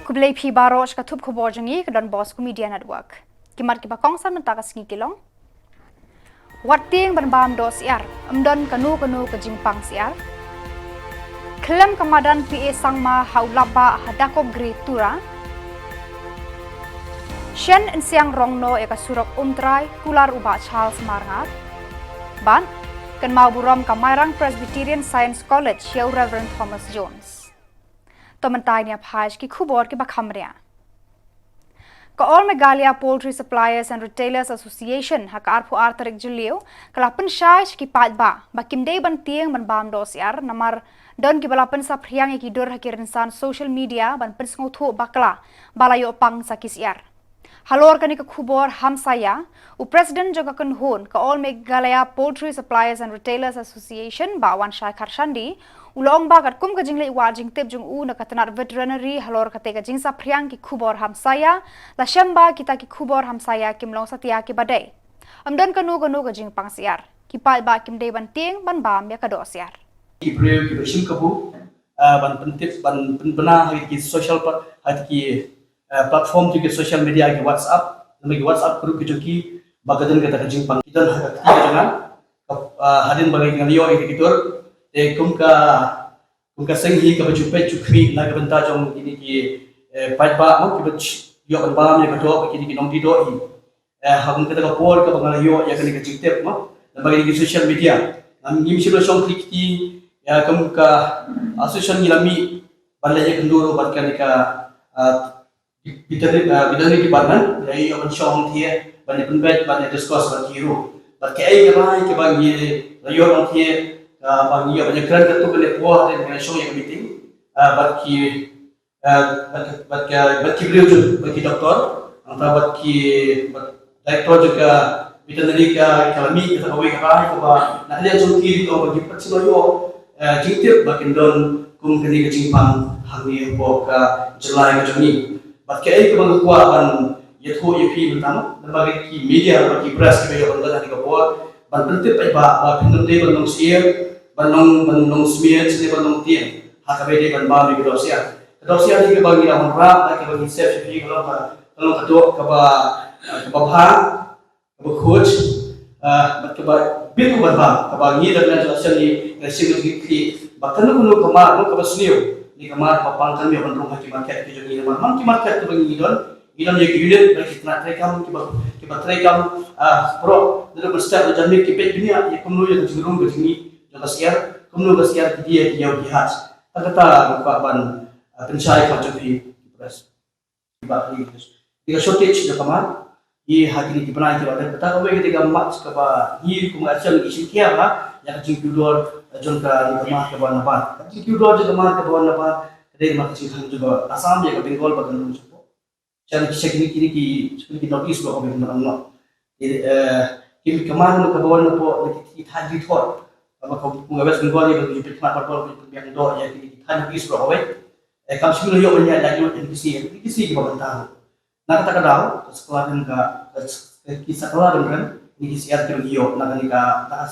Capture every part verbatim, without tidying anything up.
Khublei phi baroh sha ka thup khubor jong ngi ka Don Bosco Media Network. Ki mat kiba kongsan mynta ka sngi ki long: Wat tieng ban bam doh syiar, ym don kano kano ka jingpang syiar. Khlem ka madan P A Sangma ha u lapbah ha Dakopgre Tura. Shen Nsiang Rongno ïa ka surok Umtrai, kular u Bah Charles Marngar. Bad kynmaw burom ka Mairang Presbyterian Science College ïa u Reverend Thomas Jones. To mynta ngin ïa phai sha ki khubor kiba kham riah. Ka All Meghalaya Poultry Suppliers and Retailers Association ha ka arphew ar tarik Jylliew ka la pynshai sha ki paidbah ba kim dei ban tieng ban bam doh syiar namar don kiba la pynsaphriang ïa ki dur ha ki rynsan social media ban pynsngewthuh bakla ba la ïoh pang sa ki syiar. Halor kane ka khubor hamsaïa, u President jong ka kynhun ka All Meghalaya Poultry Suppliers and Retailers Association, Bah Wanshai Kharshandi, u la ong ba katkum ka jingleit wad jingtip jong u na ka tnat veterinary halor kata ka jingsaphriang ki khubor hamsaïa, la shem ba kita ki khubor hamsaïa kim long satia kiba dei. Ym don kano kano ka jingpang syiar. Ki paidbah kim dei ban tieng ban bam ïa ka doh syiar. Ki briew kiba shim kabu, ah, ban pyntip, ban pynbna ha ki social pa-, ha ki, ah, platform jong ki social media, ki WhatsApp, namar ki WhatsApp group ki jong ki, ba ka don kata ka jingpang. Ki don ha ka kti ka jong nga, ka, ah, hadien ba nga ïoh ïa ki dur, te kum ka, kum ka seng hi kaba ju peit ju khmih na ka bynta jong kine ki, eh, paidbah mo, kiba ch-, ïoh ban bam ïa ka doh, kine ki nongdie doh hi. Eh, ha kum kata ka por kaba nga la ïoh ïa kane ka jingtip mo, namar kine ki social media. Ngam, ngim shym la shong khlieh kti, ïa kum ka association ngi la mih ban leit ïakynduh ruh bad kane ka, ah, veterinary, ah, veterinary department, ïa, ïa ban shong thiah, ban ïa pynbeit, ban ïa discuss bad ki ruh. Bad kaei ka rai kaba ngi la ïoh long thiah, ah, ba ngi ïoh ban ïakren katto katne por hadien ba ngi la shong ïa ka meeting, ah, bad ki, ah, bad, bad ka, bad ki briew jong, bad ki doktor, nangta bad ki, bad director jong ka veterinary ka, ka la mih kata kawei ka rai kaba na ka liang jong ki ruh ba ngi pat shu la ïoh, eh, jingtip ba kin don kum kane ka jingpang hangne hapoh ka jylla ka jong ngi. Bad kaei kaba nga kwah ban ïathuh ïa phi mynta mo, namar ki media bad ki press kiba ïoh ban don ha kane ka por, ban pyntip paidbah ba phin ym dei ban long syiar, ban long, ban long smier, syiar ban long tieng. Ha kaba dei ban bam ïa ka doh syiar. Ka doh syiar hi kaba ngi la wanrah, kaba ngi sep sha phi ka long ka, ka long ka doh kaba, eh, kaba bha, kaba khuid, ah, bad kaba bit ruh ban bam, kaba ngi da ka liang jong ka seng ngi, ngi shim ka jingkitkhlieh ba kano kano ka mar, kano kaba sniew, ne ka mar ba pang kan ïoh ban rung ha ki market ki jong ngi namar man ki market kiba ngi don, ngi don ïa ki unit, ba ki tnat treikam, kiba, kiba treikam, ah, baroh, naduh ban start haduh janmiet ki peit bniah ïa kumno ïa ka jingrung ka jong ngi jong ka syiar, kumno ka syiar ki die ki ïew ki hat. Tang kata nga kwah ban, ah, pynshai ka jong phi ki press. Ba ki, ki ka shortage jong ka mar, ki ha kine ki bnai kiba dang, kata kawei ka dei ka mat kaba ngi kum ka seng ngi shim khia ba ïa ka jingkiew dor jong kane ka mar kaba wan nabar. Ka jingkiew dor jong ka mar kaba wan nabar ka dei ka mar ka jingkhang jong ka Assam ïa ka Bengal bad ka North East. Sha kine, sha kine ki, sha kine ki North East ba kawei ka mar. Eh, ki, ka mar kaba wan napoh na ki, ki thaiñ ki thor. Kaba kum ka West Bengal ïa ka jingpynkhmat bor bor, ka jingpynbiang doh ïa kine ki thaiñ North East ba kawei. Eh, kam shu la ïoh ban ïaid lait lut ïa kine ki syiar, ïa kine ki syiar kiba mynta. Na kata ka daw, ka sakla kynrem ka, ka, ki sakla kynrem, kine ki syiar kiba ngi ïoh na kane ka, na ka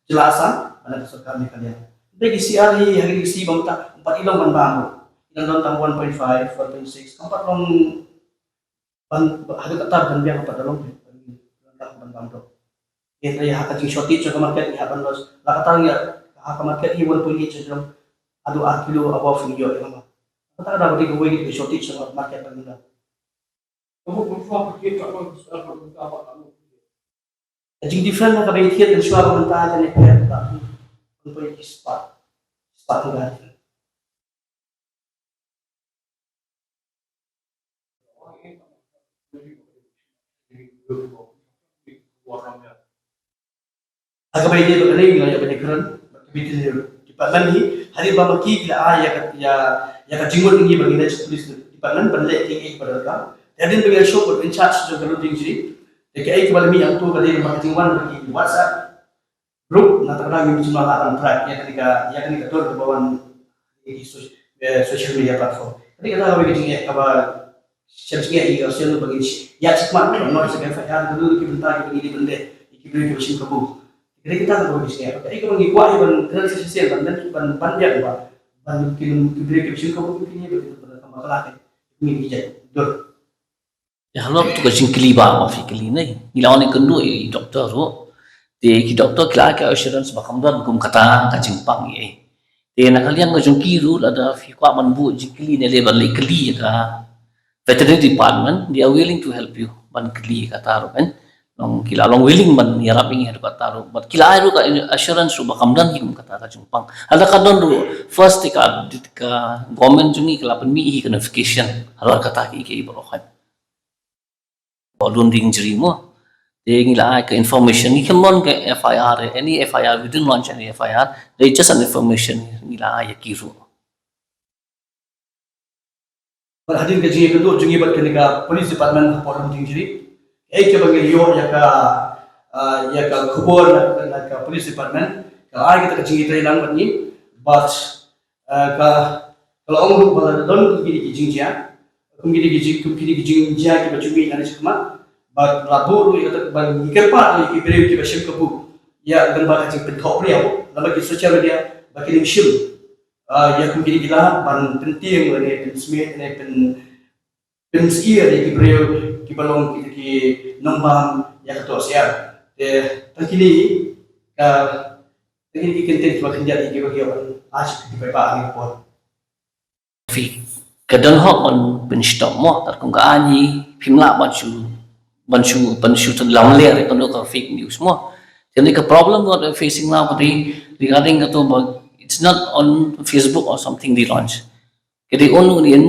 jylla Assam, na ka sorkar Meghalaya. Te ki syiar hi, ha kine ki syiar ba mynta, ym pat i long ban bam ruh. Ki dang don tang one point five, one point six, kam pat long ban, haduh katta ban biang, kam pat da long, ban bam ruh. Ïa, ïa ha ka jing shortage jong ka market, ïa ban los. La kata ïa ha ka market ïa one point eight jong, haduh ar kilo above ngi ïoh ïa ka mar. Kata ka da ba dei kawei ka shortage jong ka market ba ngi don. Ka jing different na kaba ïathied mynshuwa ba mynta ka ne pher ka one point eight spah. Spah ka different. Ha kaba ïadei bad kane ngi la ïa ban ïakren bad ka veterinary department hi, hadien ba ma ki ki la ai ïa ka, ïa, ïa ka jingmut ngi ba ngin leit sha police department ban leh kiei kiei ba donkar. Te hadien ba ngi la shu put in charge jong ka loading jong ngi, te kaei kaba la mih hangto ka dei ba ka jingwan ba ki WhatsApp group, na kata ka daw ngim shym la lah ban track ïa kane ka, ïa kane ka dur kaba wan ïa ki soc-, eh, social media platform. Kane kata kawei ka jingeh kaba shem jingeh ïa ki Australian ba ngin ïa shim khmat ban notice ban F I R ka dur ki bynta kiba ngi dei ban leh ïa ki briew kiba shim kabu. Kane kata kawei ka jingeh. Kaei kaba ngi kwah ïa ban kren sa shisien ban, ban, ban biang ba ban ki, ki briew kiba shim kabu ki, ki, ban, ban, ban, ban, ban, ban, ban, Ngi ki jait dur. Ïa, halor tu ka jingkylli ba ma phi kylli ne, ngi la wan ïakynduh ïa i doktor ruh. Te ki doktor ki la ai ka assurance ba kam don kum kata ka jingpang ïa i. Te na ka liang ka jong ki ruh, lada phi kwah ban buh jingkylli ne leh ban leh kylli ïa ka veterinary department, they are willing to help you ban kylli ïa kata ruh, kan. Long ki la long willing ban ïarap ïa ngi ha kata ruh. But ki la ai ruh ka assurance ruh ba kam don hi kum kata ka jingpang. Lada ka don ruh, first te ka, ka government jong ngi ka la pynmih hi ka notification halor kata ki, ki baroh, kan. Volunteering injury mo. Te ngi la ai ka information, ngi khlem launch ka F I R, any F I R, we didn't launch any F I R. They just an information, ngi la ai ïa ki ruh. Bad hadien ka jingïakynduh jong ngi bad kane ka police department hapoh Lumding Jri, kaei kaba ngi ïoh ïa ka, ah, ïa ka khubor na, na ka police department, ka ai kata ka jingïatreilang bad ngi, bad, ah, ka, ka la ong ruh ba la don kine ki jingjia, kum kine ki jing, kum kine ki jingjia kiba ju mih nangne shakhmat, bad la buh ruh ïa kata, bad ngi kyrpad ïa ki briew kiba shim kabu ïa, lyngba ka jingpynthoh briew lyngba ki social media ba kin ym shim, ah, ïa kum kine ki lad ban pyntieng lane pynsmit lane pyn, pynsyier ïa ki briew kiba long ki, ki nongbam ïa ka tohsyiar. Te tang kine ka, tang kine ki kyntien kiba khyndiat ïa kiba ki ïoh ban ai ki paidbah ha kane ka por. Phi, ka don hok ban pynstop mo, kat kum ka ai ngi, phim lah ban shu, ban shu, ban shu tynlam ler ïa kano ka fake news mo. Te kane ka problem what we're facing now ka dei regarding kato ba, it's not on Facebook or something they launch. Ka dei on, on in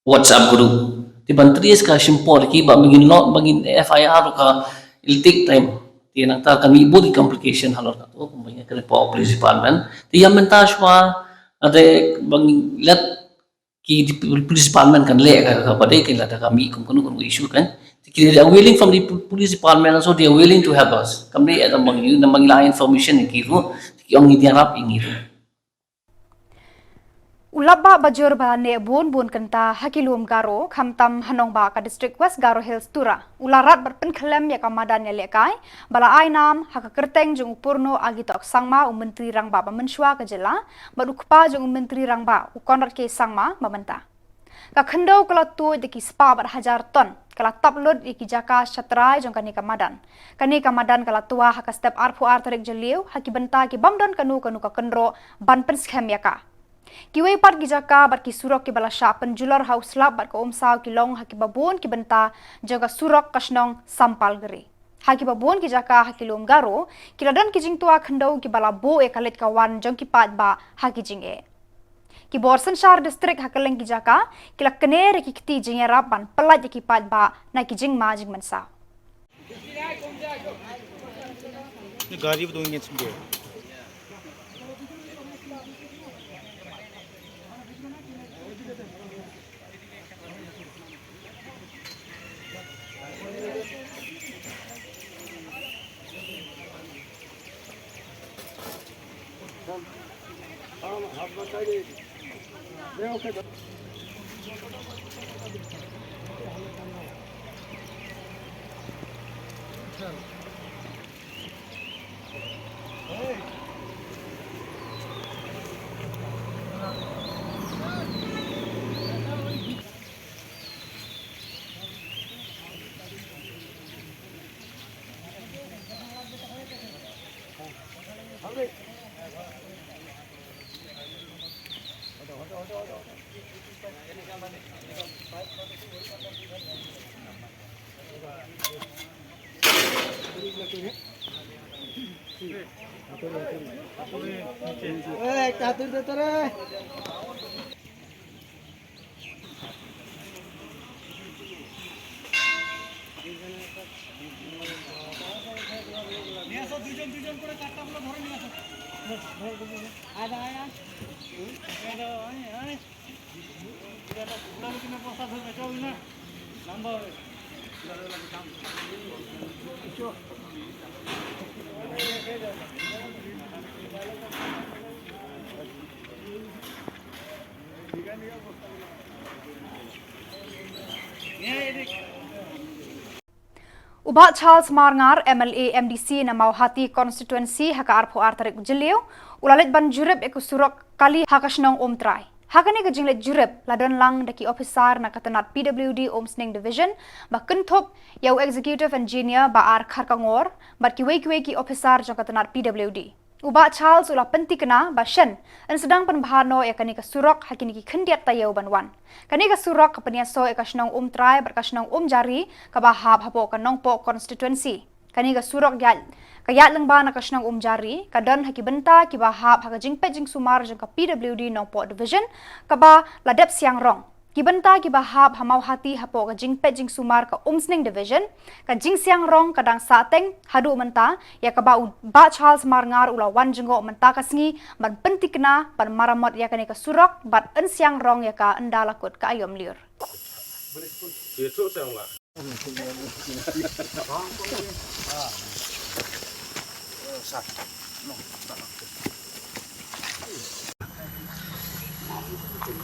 WhatsApp group. Te ban trace ka shim por ki ba ma ngin lodge, ba ngin F I R ruh ka, it'll take time. Te nangta kan mih bun ki complication halor kato, kumba ngi kren hapoh police department. Te ïa mynta shuwa, lada ba ngin let ki police department kan leh ka, kaba dei, kan lada ka mih kum kano kano issue, kan. Te ki, they are willing from the police department also, they are willing to help us. Kam dei ïa ba ngi, namar ngi la ai information ïa ki ruh, te ki ong ngin ïarap ïa ngi ruh. U lapbah bajur ba la neh bun bun kynta ha ki lum Garo, khamtam ha nongbah ka district West Garo Hills, Tura, u la rat bad pynkhyllem ïa ka madan ïalehkai ba la ai nam ha ka kyrteng jong u Purno Agitok Sangma, u Myntri Rangbah ba mynshuwa ka jylla, bad u kpa jong u Myntri Rangbah, u Conrad K Sangma, ba mynta. Ka khyndew ka la tuid da ki spah bad hajar ton, ka la tap lut ïa ki jaka shatrai jong kane ka madan. Kane ka madan ka la twa ha ka step arphew ar tarik Jylliew, ha ki bynta ki bym don kano kano ka kynroh ban pynskhem ïa ka. Kiwei pat ki jaka bad ki surok kiba la shah pynjulor ha u slap bad ka umsaw ki long ha kiba bun ki bynta jong ka surok ka shnong Sampalgiri. Ha kiba bun ki jaka ha ki lum Garo, ki la don ki jingtwa khyndew kiba la buh ïa ka leit ka wan jong ki paidbah ha ki jingeh. Ki bor synshar district ha kylleng ki jaka ki la kner ïa ki kti jingïarap ban pyllait ïa ki paidbah na ki jingma jingmynsaw. নিয়ে আসো, দুজন দুজন করে চারটা গুলো ধরে নিয়ে আসো। আয়, আয়, আয়। আয়, আয়, আয়। U Bah Charles Marngar, M L A M D C na Mawhati Constituency, ha ka arphew ar tarik Jylliew, u la leit ban jurip ïa ka surok kali ha ka shnong Umtrai. Ha kane ka jingleit jurip la don lang da ki ophisar na ka tnat P W D Umsning Division ba kynthup ïa u Executive Engineer Bah R Kharkongor bad kiwei kiwei ki ophisar jong ka tnat P W D. U Bah Charles u la pynthikna ba shen yn sdang pynbha noh ïa kane ka surok ha kine ki khyndiat taïew ban wan. Kane ka surok ka pynïasoh ïa ka shnong Umtrai bad ka shnong Umjari kaba hap hapoh ka Nongpoh constituency. Kane ka surok ïaid, ka ïaid lyngba na ka shnong Umjari, ka don ha ki bynta kiba hap ha ka jingpeit jingsumar jong ka P W D Nongpoh Division kaba la dep siang rong. Ki bynta kiba hap ha Mawhati hapoh ka jingpeit jingsumar ka Umsning Division, ka jingsiang rong ka dang sahteng haduh mynta, ïa kaba u Bah Charles Marngar u la wan jngoh mynta ka sngi ban pynthikna ban maramot ïa kane ka surok bad yn siang rong ïa ka ynda la kut ka aïom lyiur.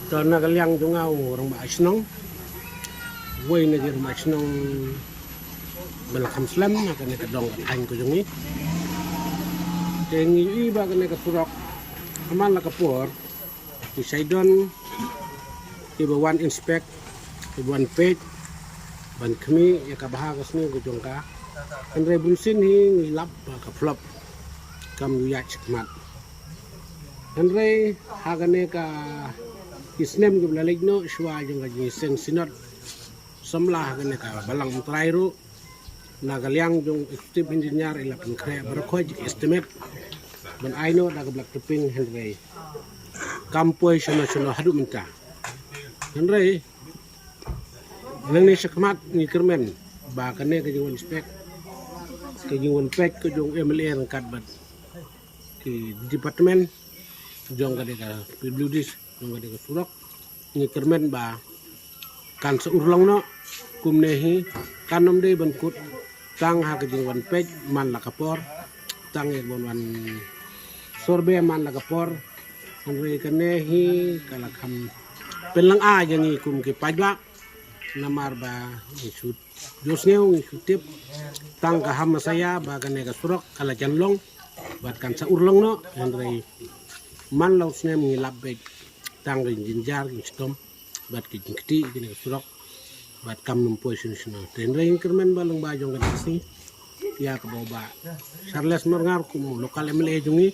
To na ka liang jong nga u rangbah shnong, wei na ki rangbah shnong ba la kham slem na kane ka dong ka thaiñ ka jong ngi. Te ngi ïohi ba kane ka surok ha man la ka por ki shai don kiba wan inspect, kiba wan peit ban khmih ïa ka bha ka sniew ka jong ka. Hynrei bunsien hi ngi lap ba ka flop, kam ju ïaid shakhmat. Hynrei ha kane ka ki snem kiba la leit noh shuwa jong ka jingïaseng synod samla ha kane ka balang Umtrai ruh, na ka liang jong executive engineer i la pynkhreh baroh khoit ki estimate ban ai noh da ka black topping, hynrei kam poi shano shano haduh mynta. Hynrei nangne shakhmat ngi kyrmen ba kane ka jingwan inspect, ka jingwan peit ka jong M L A ryngkat bad ki department jong kane ka P W D, jong kane ka surok, ngi kyrmen ba kan sa urlong noh. Kumne hi kan ym dei ban kut tang ha ka jingwan peit man la ka por, tang ïa ka ban wan survey man la ka por. Hynrei kane hi ka la kham pynlong ai ïa ngi kum ki paidbah, namar ba ngi shu josngew, ngi shu tip tang ka hamasiah ba kane ka surok ka la jan long bad kan sa urlong noh. Hynrei man la u snem ngi lap beit tang ka jingjynjar, jingshitom bad ki jingkti ïa kane ka surok bad kam nym poi shano shano. Te hynrei ngi kyrmen ba lyngba jong kane ka sngi ïa kaba u Bah Charles Marngar kum u local M L A jong ngi,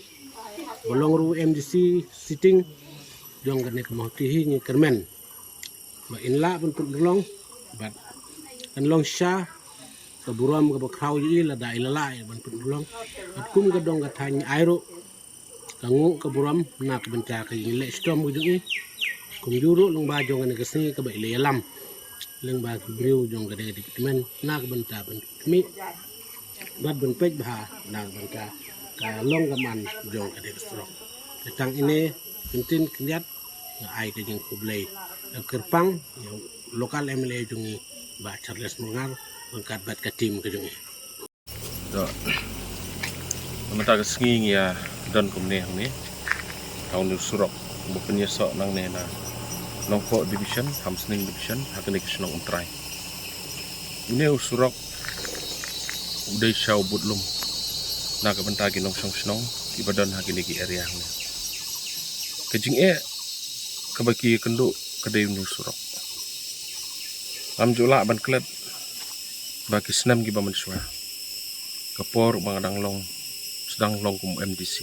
ba long ruh M D C sitting jong kane ka Mawhati hi, ngi kyrmen ba in lah ban pynurlong bad kan long sha ka burom kaba khraw ïa i lada i la lah ban pynurlong. Bad kum ka dong ka thaiñ ai ruh ka nguh ka burom na ka bynta ka jingleh shitom ka jong i. Kumjuh ruh lyngba jong kane ka sngi kaba i la ïalam lyngba ki briew jong kane ka department na ka bynta ban khmih bad ban peit bha na ka bynta ka long ka man jong kane ka surok. Te tang ine, kyntien khyndiat, nga ai ka jingkhublei kyrpang ïa u local M L A jong ngi, Bah Charles Marngar, ryngkat bad ka team ka jong ngi. To, mynta ka sngi ngi ïa don kumne hangne ha une u surok ba pynïasoh nangne na Nongpoh Division, Umsning Division, ha kane ka shnong Umtrai. Une u surok u dei sha u bud lum na ka bynta ki nongshong shnong kiba don ha kine ki area hangne. Ka jingeh kaba ki ïakynduh ka dei une u surok. Ngam ju lah ban klet ba ki snem kiba mynshuwa, ka por ba nga dang long, sdang long kum M D C,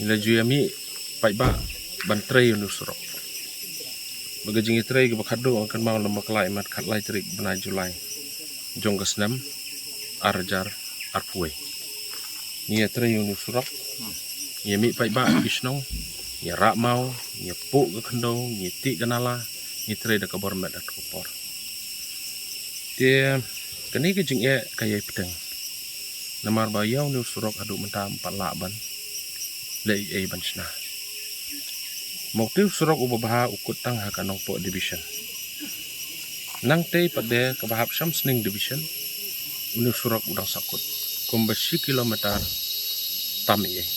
ngi la ju ïa mih paidbah ban trei une u surok. Ba ka jingïatrei kaba khatduh nga kynmaw lem bakla imat khatlai tarik bnai July jong ka snem ar hajar arphew wei. Ngi ïatrei une u surok, ngi ïa mih paidbah ki shnong, ngi ïa rah maw, ngi ïa puh ka khyndew, ngi ïa tih ka nala, ngi trei da ka bor met da ka por. Te kane ka jingeh ka ïai bteng, namar ba ïa une u surok haduh mynta ym pat lah ban leh ei ei ban shna. Ma utei u surok uba bha u kut tang ha ka Nongpoh Division. Nangtei pat de kaba hap sha Umsning Division, une u surok u dang sa kut kumba shi kilometer tam ei ei,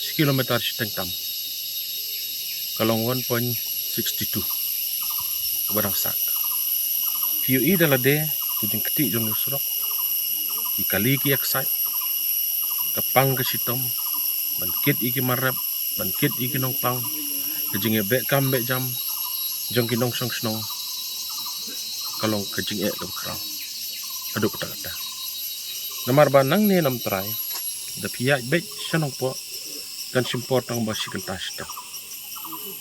shi kilometer shiteng tam. Ka long one point six two kaba dang sah. Phi ïohi da lade ka jingkti jong une u surok, ki kali ki exit, ka pang ka shitom, ban kit ïa ki mar rep, ban kit ïa ki nongpang, Ka jingïabeh kam beh jam jong ki nongshong shnong ka long ka jingeh kaba khraw haduh katta katta. Namar ba nangne nam trai da phi ïaid beit sha Nongpoh kan shim por tang ba shi kynta shiteng.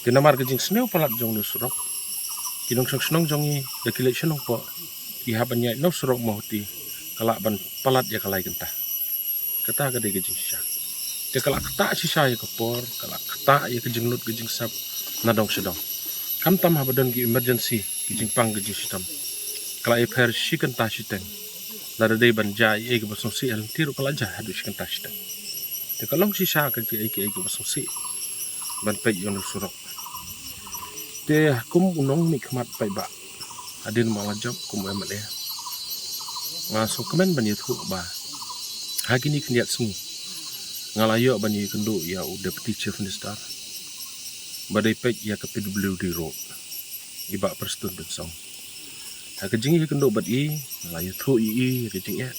Te namar ka jingsniew palat jong une u surok, ki nongshong shnong jong ngi da ki leit sha Nongpoh, ki hap ban ïaid na u surok Mawhati, ka lah ban palat ïa ka lai kynta. Kata ka dei ka jingshisha. Te ka la ktah shisha ïa ka por, ka la ktah ïa ka jinglut ka jingsep na dong sha dong. Khamtam haba don ki emergency, ki jingpang ki jingshitom, ka la ïapher shi kynta shiteng. Lada dei ban jia ei ei kaba sngewsih ha lynti ruh ka la jia haduh shi kynta shiteng. Te ka long shisha ka kiei kiei kaba sngewsih ban peit ïa une u surok. Te kum u nongmihkhmat paidbah, hadien ba nga la jop kum u M L A, nga sngewkmen ban ïathuh ba ha kine khyndiat sngi nga la ïoh ban ïakynduh ïa u Deputy Chief Minister ba dei peit ïa ka P W D ruh, i Bah Prestone Tynsong. Ha ka jingïakynduh bad i, nga la ïathuh ïa i ïa ka jingeh.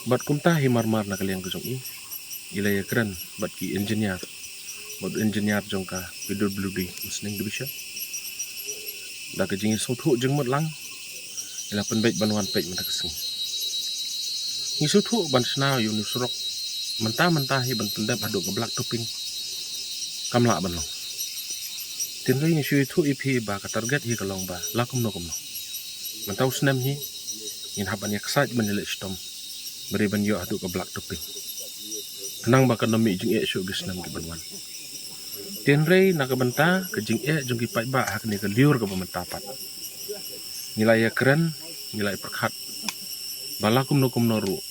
Bad kumta hi mar mar na ka liang ka jong i, i la ïakren bad ki engineer, bad engineer jong ka P W D Umsning Division. Da ka jingïasngewthuh jingmut lang, i la pynbeit ban wan peit mynta ka sngi. Ngi sngewthuh ban shna ïa une u surok mynta mynta hi ban pyndep haduh ka block topping, kam lah ban long. Hynrei ngi shu ïathuh ïa phi ba ka target hi ka long ba la kumno kumno, mynta u snem hi ngin hap ban ïaksaid ban ïaleh shitom ba dei ban ïoh haduh ka block topping, khnang ba kan ym mih jingeh shuh ki snem ki ban wan. Hynrei na ka bynta ka jingeh jong ki paidbah ha kane ka lyiur kaba mynta pat, ngi la ïakren, ngi la ïapyrkhat ba la kumno kumno ruh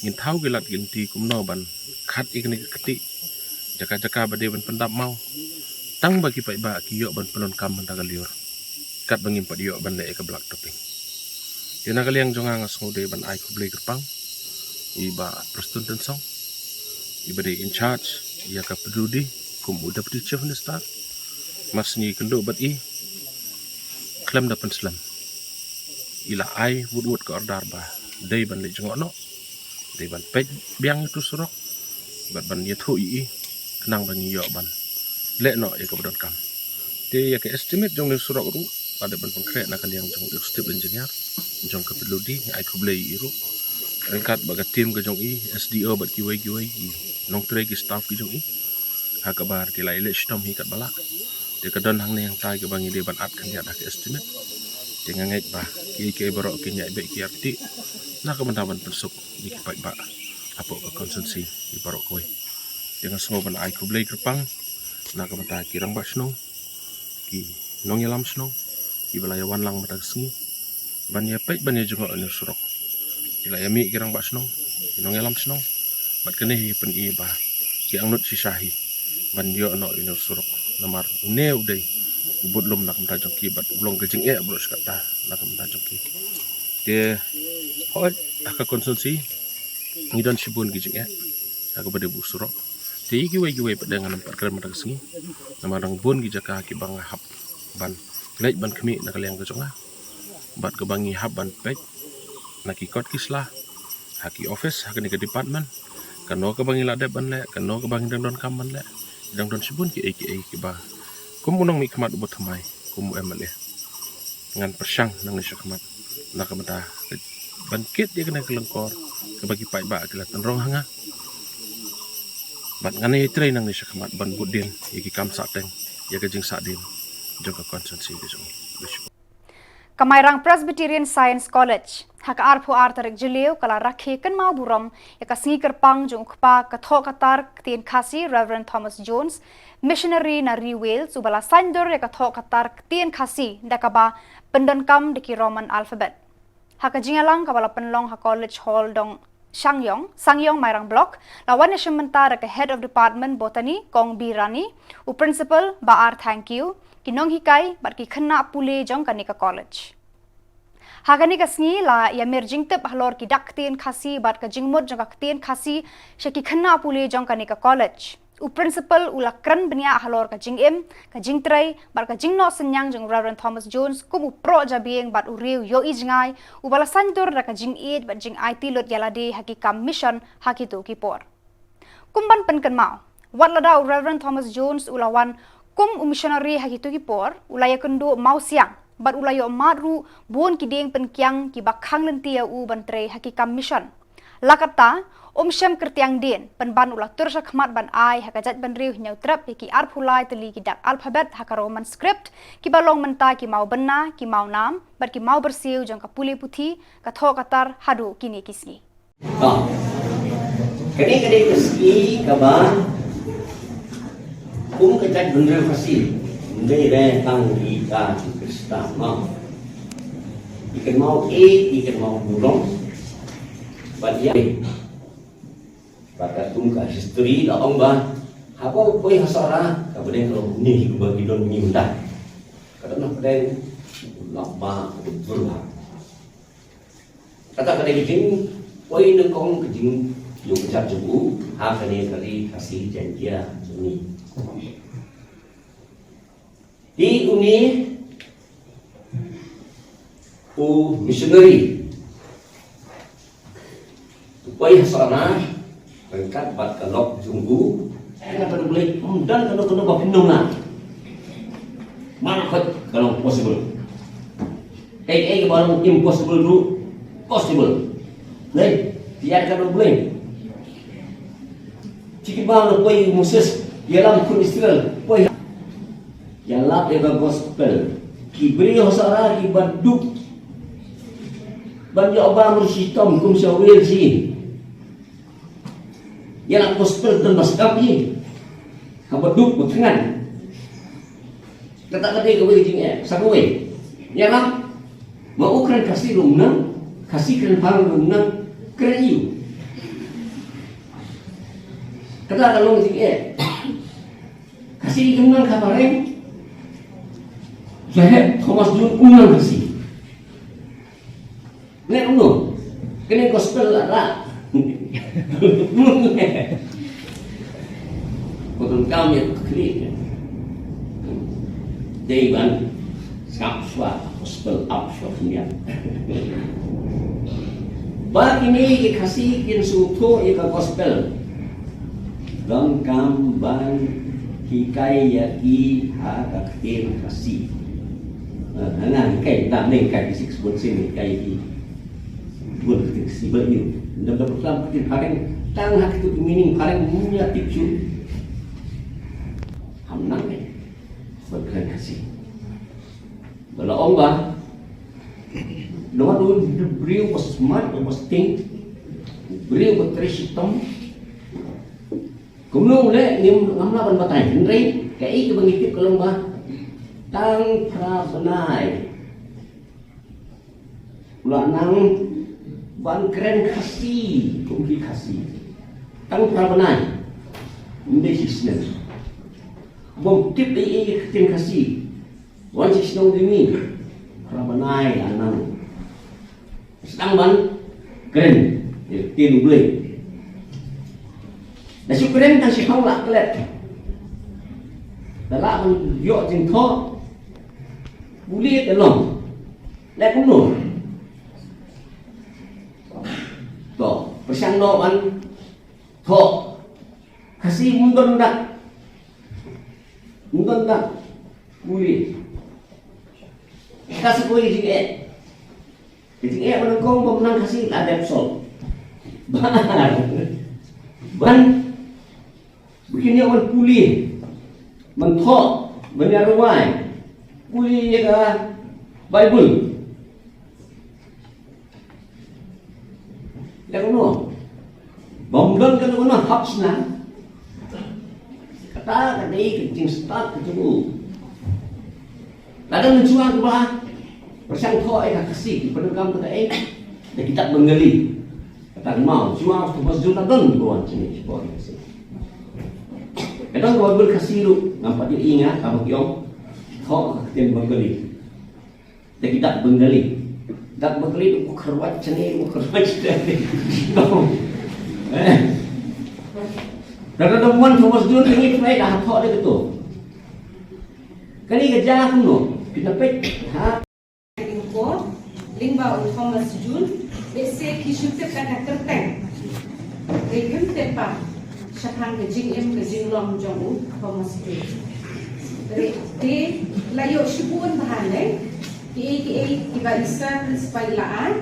ngin thaw ki lad ki lynti kumno ban khat ïa kane ka kti jaka jaka ba dei ban pyndap maw, tang ba ki paidbah ki ïoh ban pyndonkam mynta ka lyiur, katba ngim pat ïoh ban leh ïa ka block topping. Te na ka liang jong nga, nga sngewdei ban ai khublei kyrpang ïa i Bah Prestone Tynsong, iba dei in charge ïa ka P W D kum u Deputy Chief Minister. Mar shu ïakynduh bad i, khlem da pynslem, i la ai wut wut ka order ba dei ban leit jngoh noh, dei ban peit biang ïa utu u surok bad ban ïathuh ïa i, khnang ba ngi ïoh ban leh noh ïa kaba donkam. Te ïa ka estimate jong une u surok ruh la dep ban pynkhreh na ka liang jong u Executive Engineer jong ka P W D, nga ai khublei ïa i ruh, ryngkat bad ka team ka jong i, S D O bad kiwei kiwei ki nongtrei, ki staff ki jong i, ha kaba ki la ïaleh shitom hi katba lah. Te ka don hangne hangtai kaba ngi dei ban add khyndiat ha ka estimate. Te nga ngeit ba kiei kiei baroh kin ïaid beit ki arti na ka bynta ban pynsuk ïa ki paidbah hapoh ka constituency baroh kawei. Te nga sngew ban ai khublei kyrpang na ka bynta ki rangbah shnong, ki nongïalam shnong kiba la ïa wan lang mynta ka sngi ban ïa peit ban ïa jngoh ïa une u surok. Ki la ïa mih ki rangbah shnong, ki nongïalam shnong, bad kane hi pyn-i ba ki angnud shisha hi ban ïoh noh ïa une u surok, namar une u dei u budlum na ka bynta jong ki bad u long ka jingeh baroh shi katta na ka bynta jong ki. Te hooid, ha ka constituency ngi don shibun ki jingeh ha kaba dei bad u surok. Te ïa kiwei kiwei pat de ngan ym pat kren mynta ka sngi, namar dang bun ki jaka kiba nga hap ban leit ban khmih na ka liang ka jong nga, bad kaba ngi hap ban peit na ki kot ki sla, ha ki office, ha kane ka department, kano kaba ngi la dep ban leh, kano kaba ngi dang donkam ban leh. Dang don shibun kiei kiei kiba kum u nongmihkhmat uba thymmai, kum u M L A, ngan pyrshang nangne shakhmat na ka bynta ban kit ïa kane ka lyngkor kaba ki paidbah ki la tynrong ha nga. Bad ngan ïatrei nangne shakhmat ban bud dien ïa ki kam sahteng, ïa ka jingsahdien jong ka constituency ka jong ngi. Ka Mairang Presbyterian Science College ha ka arphew ar tarik Jylliew ka la rakhe kynmaw burom ïa ka sngi kyrpang jong u kpa ka thoh ka tar ktien Khasi, Reverend Thomas Jones, missionary na ri Wales, uba la saiñdur ïa ka thoh ka tar ktien Khasi da kaba pyndonkam da ki Roman alphabet. Ha ka jingïalang kaba la pynlong ha College Hall Dong Shangyong, Sangyong Mairang Block, la wan ïashim bynta da ka Head of Department Botany, Kong B Rani, u Principal Bah R Thangkhiew, ki nonghikai bad ki khynnah pule jong kane ka college. Ha kane ka sngi la ïamir jingtip halor ki dak ktien Khasi bad ka jingmut jong ka ktien Khasi sha ki khynnah pule jong kane ka college. U Principal u la kren bniah halor ka jingim, ka jingtrei bad ka jingnoh synñiang jong u Reverend Thomas Jones kum u proh jabieng bad u riew ïohi jngai, uba la saiñdur da ka jingïeit bad jingaiti lut ïalade ha ki kam mission ha kito ki por. Kum ban pynkynmaw, wat lada u Reverend Thomas Jones u la wan Kum u missionary ha kito ki por, u la ïakynduh mawsiang bad u la ïoh mad ruh bun ki dieng pynkiang kiba khang lynti ïa u ban trei ha ki kam mission. La katta, um shym kyrtiang dien, pynban u la tur shakhmat ban ai ha ka jaitbynriew Hynñiewtrep ïa ki arphew lai tylli ki dak alphabet ha ka Roman script, kiba long mynta ki mawbynna, ki mawnam bad ki mawbyrsiew jong ka pule puthi, ka thoh ka tar haduh kine ki sngi. To. Kane ka dei ka sngi kaba kum ka jaitbynriew Khasi, ym dei re tang ïa ka Jisu Khrista, mo. Ïa ka maw e, ïa ka maw burom. Bad ïa bad katkum ka history la ong ba haba u poi ha Sohra, kaba dei ka long une hi uba ngi don ngi mynta. Ka don hapdeng u lap ba u dur ba. Kata ka dei ka jingpoi nyngkong ka jingïoh kjat jong u ha kane ka ri Khasi Jaiñtia jong ngi. Te une u missionary u poi ha Sohra ryngkat bad ka lok jong u. Ka don, ka don, ka don, ka don, ka don, ka don, ka don. Mana khot ka long possible. Kaei kaei kaba long impossible ruh possible. Dei, ïa ka don Blei. Shi kiba la poi Moses ïalam khun Israel, poi ïalap ïa ka gospel. Ki briew ha Sohra kiba duk ban ïoh bam ruh shitom kum sha Wales hi. Ïalap gospel don ba sngap hi. Haba duk ba thngan. Kata ka dei kawei ka jingeh, sa kawei. Ïa, ma u kren Khasi ruh ym nang, Khasi kren Phareng ruh ym nang, kren aiu? Kata ka long ka jingeh. Khasi ym nang ka Phareng. Saheb Thomas Jones ym nang Khasi. Ngan kumno? Kane gospel la rah. Ko donkam ïa ka khlieh. Dei ban sngap shuwa gospel ap shuwa khyndiat. Ba kine ki Khasi kin sngewthuh ïa ka gospel. Donkam ban hikai ïa ki ha ka ktien Khasi. Eh, hana hikai, tam ne hikai ki six bun sim hikai ki. Bun ka ktien Khasi ba ïu. Ndam da program ka ktien Phareng, tang ha kitu ki meaning Phareng ym ïa tip shuh. Ham nang ne. Ban kren Khasi. Ba la ong ba Noah u dei u briew ba smart, ba sting, u briew ba trei shitom. Kumno u leh ngim, ngam lah ban batai. Hynrei kaei kaba ngi tip ka long ba tang phra bnai u la nang ban kren Khasi kum ki Khasi. Tang phra bnai. Ym dei shi snem. Bym tip ei ei ka ktien Khasi. Wan shi shnong jong ngi, phra bnai la nang sdang ban kren ïa ka ktien U Blei. Da shu kren tang shi hok la klet. Da lah ban ïoh jingthoh. Pule te long. Leh kumno? To, pyrshang noh ban thoh. Khasi ym don dak. Ym don dak. Pule. Ka sa kawei ka jingeh. Ka jingeh ba nyngkong ba ym nang Khasi la dep solve. Ban, ban, ba kin ïoh ban pule, ban thoh, ban ïa rwai. Pule ïa ka Baibl. Leh kumno? Bym don kano kano hap sna. Kata ka dei ka jingstad ka jong u. Lada mynshuwa kiba pyrshang thoh ïa ka Khasi, ki pyndonkam kata eh da ki dak Bengali. Kata ka maw, shuwa Thomas Jones la don ba wan shane sha Khasi. Ka don ka Baibl Khasi ruh, ngam pat ïohi nga, kaba ki ong thoh ka ktien Bengali. Da ki dak Bengali. Dak Bengali u kyrwat shane, u kyrwat shane. Eh. Lada dang wan Thomas Jones ngi trai da thoh da kato. Kane ka jia kumno? Kita peit ha. Ko lyngba u Thomas Jones, lehse ki shu tip da ka kyrteng. Dei kim tip pat shaphang ka jingim ka jinglong jong u Thomas Jones. Te la ïoh shibun bha ne kiei kiei kiba i Sir Principal i la ai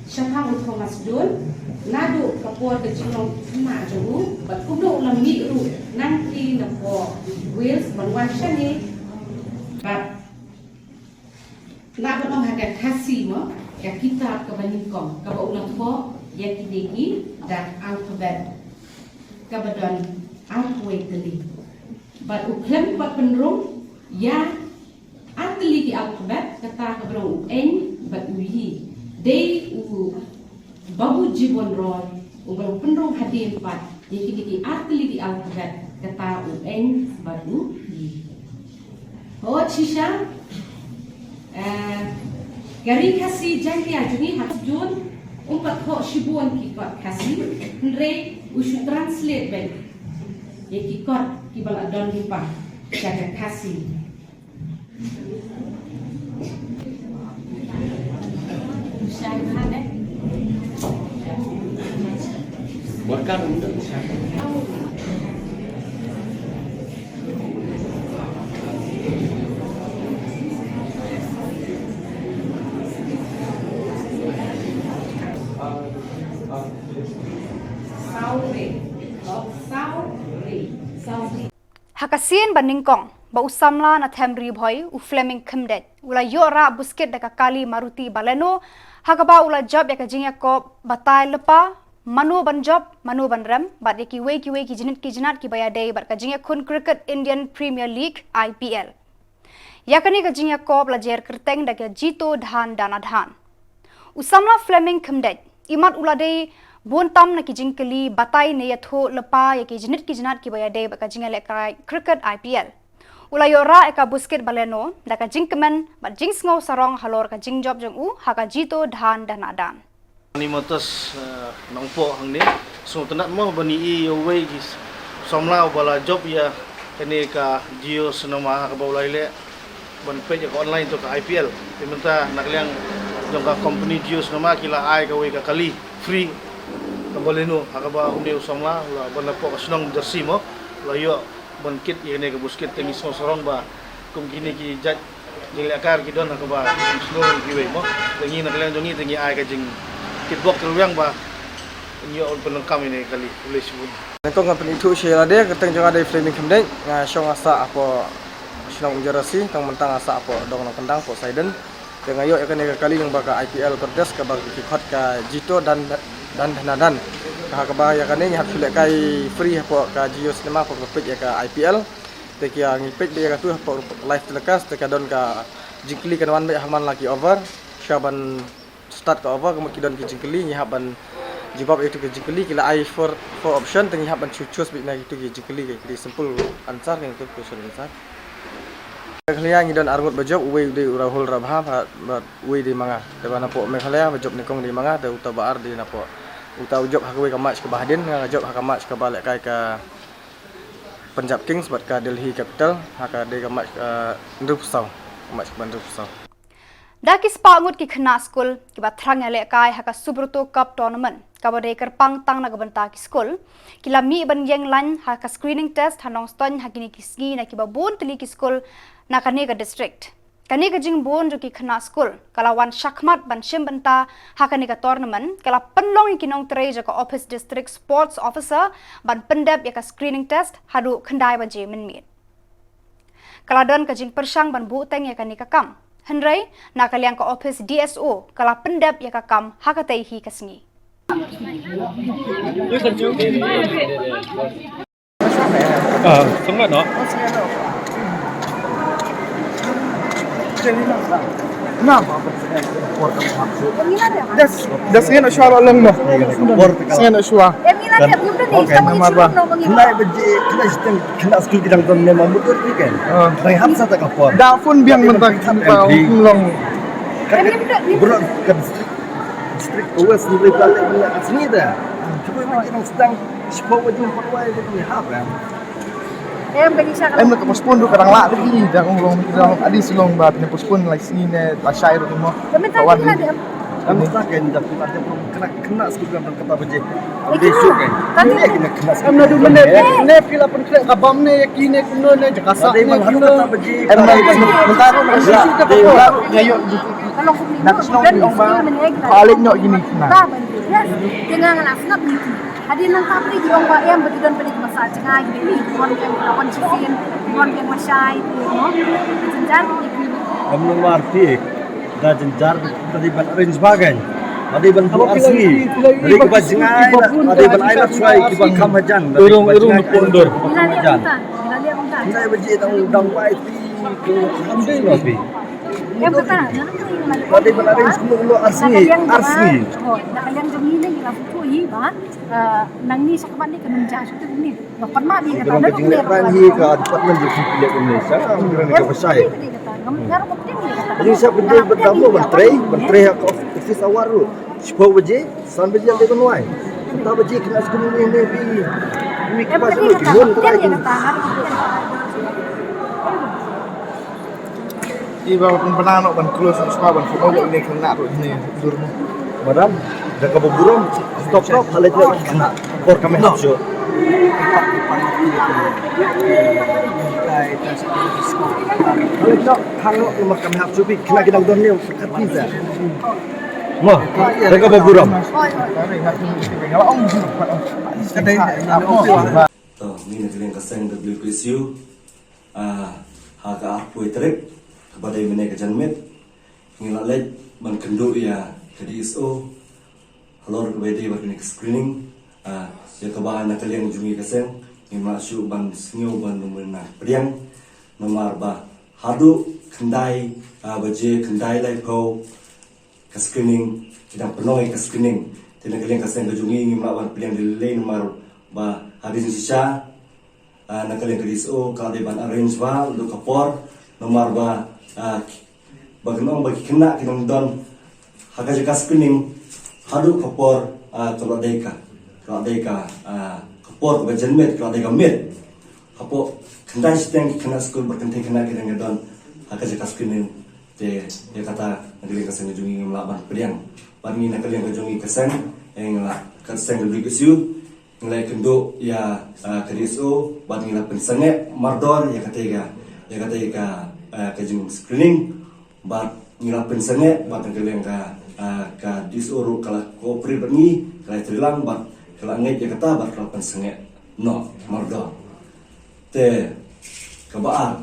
shaphang u Thomas Jones naduh ka por ka jinglong khynnah jong u bad kumno u la mih ruh nangtei na pdeng Wales ban wan shane. Bad lah ban ong ha ka Khasi mo, ka kitab kaba nyngkong kaba u la thoh ïa kine ki dak alphabet kaba don arphew tylli. Bad u khlem pat pynrung ïa artylli ki alphabet, kata kaba u eng bad u yi. Dei u Babu Jibon Roy uba u pynrung hadien pat ïa kine ki artylli ki alphabet, kata u eng bad u yi. Hooid shisha, eh, ka Ri Khasi Jaiñtia jong ngi ha June um pat thoh shibun ki kot Khasi, hynrei u shu translate beit ïa ki kot kiba la don lypa sha ka Khasi. Ha ka sien ba nyngkong ba u samla na Them Ri Bhoi u Fleming Khymdeit u la ïoh rah buskit da ka kali Maruti Baleno, ha kaba u la jop ïa ka jingïakob batai lypa, mano ban jop, mano ban rem, bad ïa kiwei kiwei ki jnit ki jnat kiba ïadei bad ka jingïakhun cricket Indian Premier League, I P L. Ïa kane ka jingïakob la jer kyrteng da ka Jito Dhan Dhana Dhan. U samla Fleming Khymdeit, imat u la dei bun tam na ki jingkylli batai ne ïathuh lypa ïa ki jnit ki jnat kiba ïadei bad ka jingïalehkai cricket I P L. U la ïoh rah ïa ka buskit Baleno da ka jingkmen bad jingsngew sarong halor ka jingjop jong u ha ka Jito Dhan Dhana Dhan. Ani Motors, eh, Nongpoh hangne. Sngewtynnat mo ban ïohi ïa uwei ki samla uba la jop ïa kane ka Jio Cinema ha kaba u la ïaleh ban peit ïa ka online to ka I P L. Te mynta na ka liang jong ka company Jio Cinema ki la ai kawei ka kali free, ka Baleno, ha kaba une u samla u la, ban la pok ka shnong Jersey mo, u la ïoh ban kit ïa kane ka buskit. Te ngi sngew sarong ba kum kine ki jait jinglehkai ki don ha kaba sngewsih kiwei mo. Te ngi na ka liang jong ngi te ngi ai ka jingkitbok kyrwiang ba ngi ïoh ban pynlong kam ïa kane ka kali. Khublei shibun. Nyngkong ngan pynithuh sha ïa lade, kyrteng jong nga dei Fleming Khymdeit, nga shong nga sah hapoh shnong Jersey, tang mynta nga sah hapoh dong Nongkyndang hapoh Saiden. Te nga ïoh ïa kane ka kali lyngba ka I P L contest kaba ki khot ka Jito Dhan, Dhan Dhana Dhan. Ka ha kaba ïa kane ngi hap shu lehkai free hapoh ka Jio Cinema hapoh ka peit ïa ka I P L. Te ki ïa ngi peit beit ïa katu hapoh live telecast, te ka don ka jingkylli kan wan beit ha man la ki over. Sha ban start ka over ka mut ki don ki jingkylli, ngi hap ban jubab ïa kitu ki jingkylli, ki la ai four, four option, te ngi hap ban choose, choose beit na kitu ki jingkylli, ki kylli simple answer, ki kylli question answer. Meghalaya ngi don arngut ba jop, uwei u dei u Rahul Rabha, bad, bad uwei dei ma nga. Te ba napoh Meghalaya ba jop nyngkong dei ma nga, te uta ba ar dei napoh, uta u jop ha kawei ka match kaba hadien, nga jop ha ka match kaba lehkai ka Punjab Kings bad ka Delhi Capital, ha ka dei ka match, eh, hynriewphew saw, ka match kaba hynriewphew saw. Da ki spah ngut ki khynnah skul kiba thrang ïalehkai ha ka Subroto Cup Tournament, kaba dei kyrpang tang na ka bynta ki skul, ki la mih ban ïeng lain ha ka screening test ha Nongstoiñ ha kine ki sngi na kiba bun tylli ki skul na kane ka district. Kane ka jingbun jong ki khynnah skul ka la wan shakhmat ban shim bynta ha kane ka tournament, ka la pynlong ïa ki nongtrei jong ka ophis District Sports Officer ban pyndep ïa ka screening test haduh khyndai baje mynmiet. Ka la don ka jingpyrshang ban buhteng ïa kane ka kam. Hynrei, na ka liang ka ophis D S O, ka la pyndep ïa ka kam ha katei hi ka sngi. Ah, sangat nak. Nam. Das, das ngin shuwa la long mo. Sngin shuwa. Namar ba. Kena baje, kena jiteng, kena skul ki dang don ne ma mudur ni kan. Ah. Dang hap sa ta ka por. Da phone biang mynta kita long. Kan bro kan district, district West ni boleh balik balik sini dah. Cuba lagi nang sedang sepuluh jam empat wai tu ni hap kan. Em, ka ngi sha ka. Em, la ka postpone ruh ka dang lah lagi, dang ong long, dang ong adi shu long ba phin postpone lai sngi ne lashai ruh mo. Ka mynta ka wan ki la dei em. Kam ta kan da phi la da phi kena kena skul kan kata baje. Amdei suk kan. Kan ni kena kena skul. Amna du mene ne phi la pun kena kabam ne ya ki ne kumno ne jaka sa ne kumno. Kata baje. Amna du mene kena kena skul kan. Nak snow ni ong ba. Balik nok gini kena. Yes. Tengah ngana snap ni. Hadien nangta phi ki ong ba em ba ki don phi ki masa jngai ki ni, ki wan ki wan shisien, ki wan ki mashai, ki mo. Ki jynjar ki ni. Kam nang war phi da jynjar, ta dei ban arrange ba kan. Ta dei ban buh arsngi. Ta dei kiba jngai, ta dei ban ai lad shuwa kiba kham hajan. Urung urung pondor. Ila liang ta, ila liang ta. Nai ba ji dang dang wai phi ki kham dei lo phi. Em kata, ta dei ban arrange kumno kumno arsngi, arsngi. Oh, da kaliang jong ni ni la phu hi ba. Nangne sa kaba ni ka nang ja shuh ni. Nga pernah ni kata ka jingïalang hi ka department jong phi piliah ka Malaysia ka nang ka pasai. Jadi sa pynjah berdamlo ban trei, ban trei ha ka office hour ruh. Shiphew baje, san baje ïa ban wai. Kata baje kena skul ni ni bi. Ni ka pasai ni ki mon ka ni. Iba pun pernah nak ban close nak suka ban pun nak ini kena tu ini dur. Madam, da kaba burom, stop stop, alai tu kena por kami hap sio. Alai tu hang lo nomor kami hap sio bi kena kita udah ni kat pizza. Mo, da kaba burom. To, ni na kaliang ka seng W K S U. Ah, ha ka arphew tarik, kaba dei mynne ka janmiet, ngi la leit ban kynduh ïa ka D S O halor kaba dei bad kane ka screening, ah, ïa kaba na ka liang jong ngi ka seng, ngim lah shuh ban sngew ban lum na pdiang, namar ba haduh khyndai, ah, baje khyndai laiphew, ka screening, ki dang pynlong ïa ka screening. Te na ka liang ka seng ka jong ngi ngim lah ban pdiang lei lei namar ba ha ka jingshisha, ah, na ka liang ka D S O ka la dei ban arrange ba, haduh ka por, namar ba, ah, ki, ba ki nong ba ki khynnah ki nang don ha ka jaka screening, haduh ka por, ah, ka la dei ka, ka la dei ka, ah, ka por kaba janmiet, ka la dei ka miet. Hapoh khyndai shiteng ki khynnah skul bad kynthei khynnah ki dang don ha ka jaka screening. Te ïa kata na ka liang ka seng ka jong ngi ngim lah ban pdiang. Bad ngi na ka liang ka jong ngi ka seng, eh, ngi la ka seng W K S U, ngi la kynduh ïa, ah, ka D S O bad ngi la pynsangeh mardor ïa kata ka, ïa kata ka, ah, ka jing screening bad ngi la pynsangeh bad na ka liang ka, ah, ka D S O ruh ka la cooperate bad ngi, ka la treilang bad ka la ngeit ïa kata bad ka la pynsangeh noh mardor. Te kaba ar,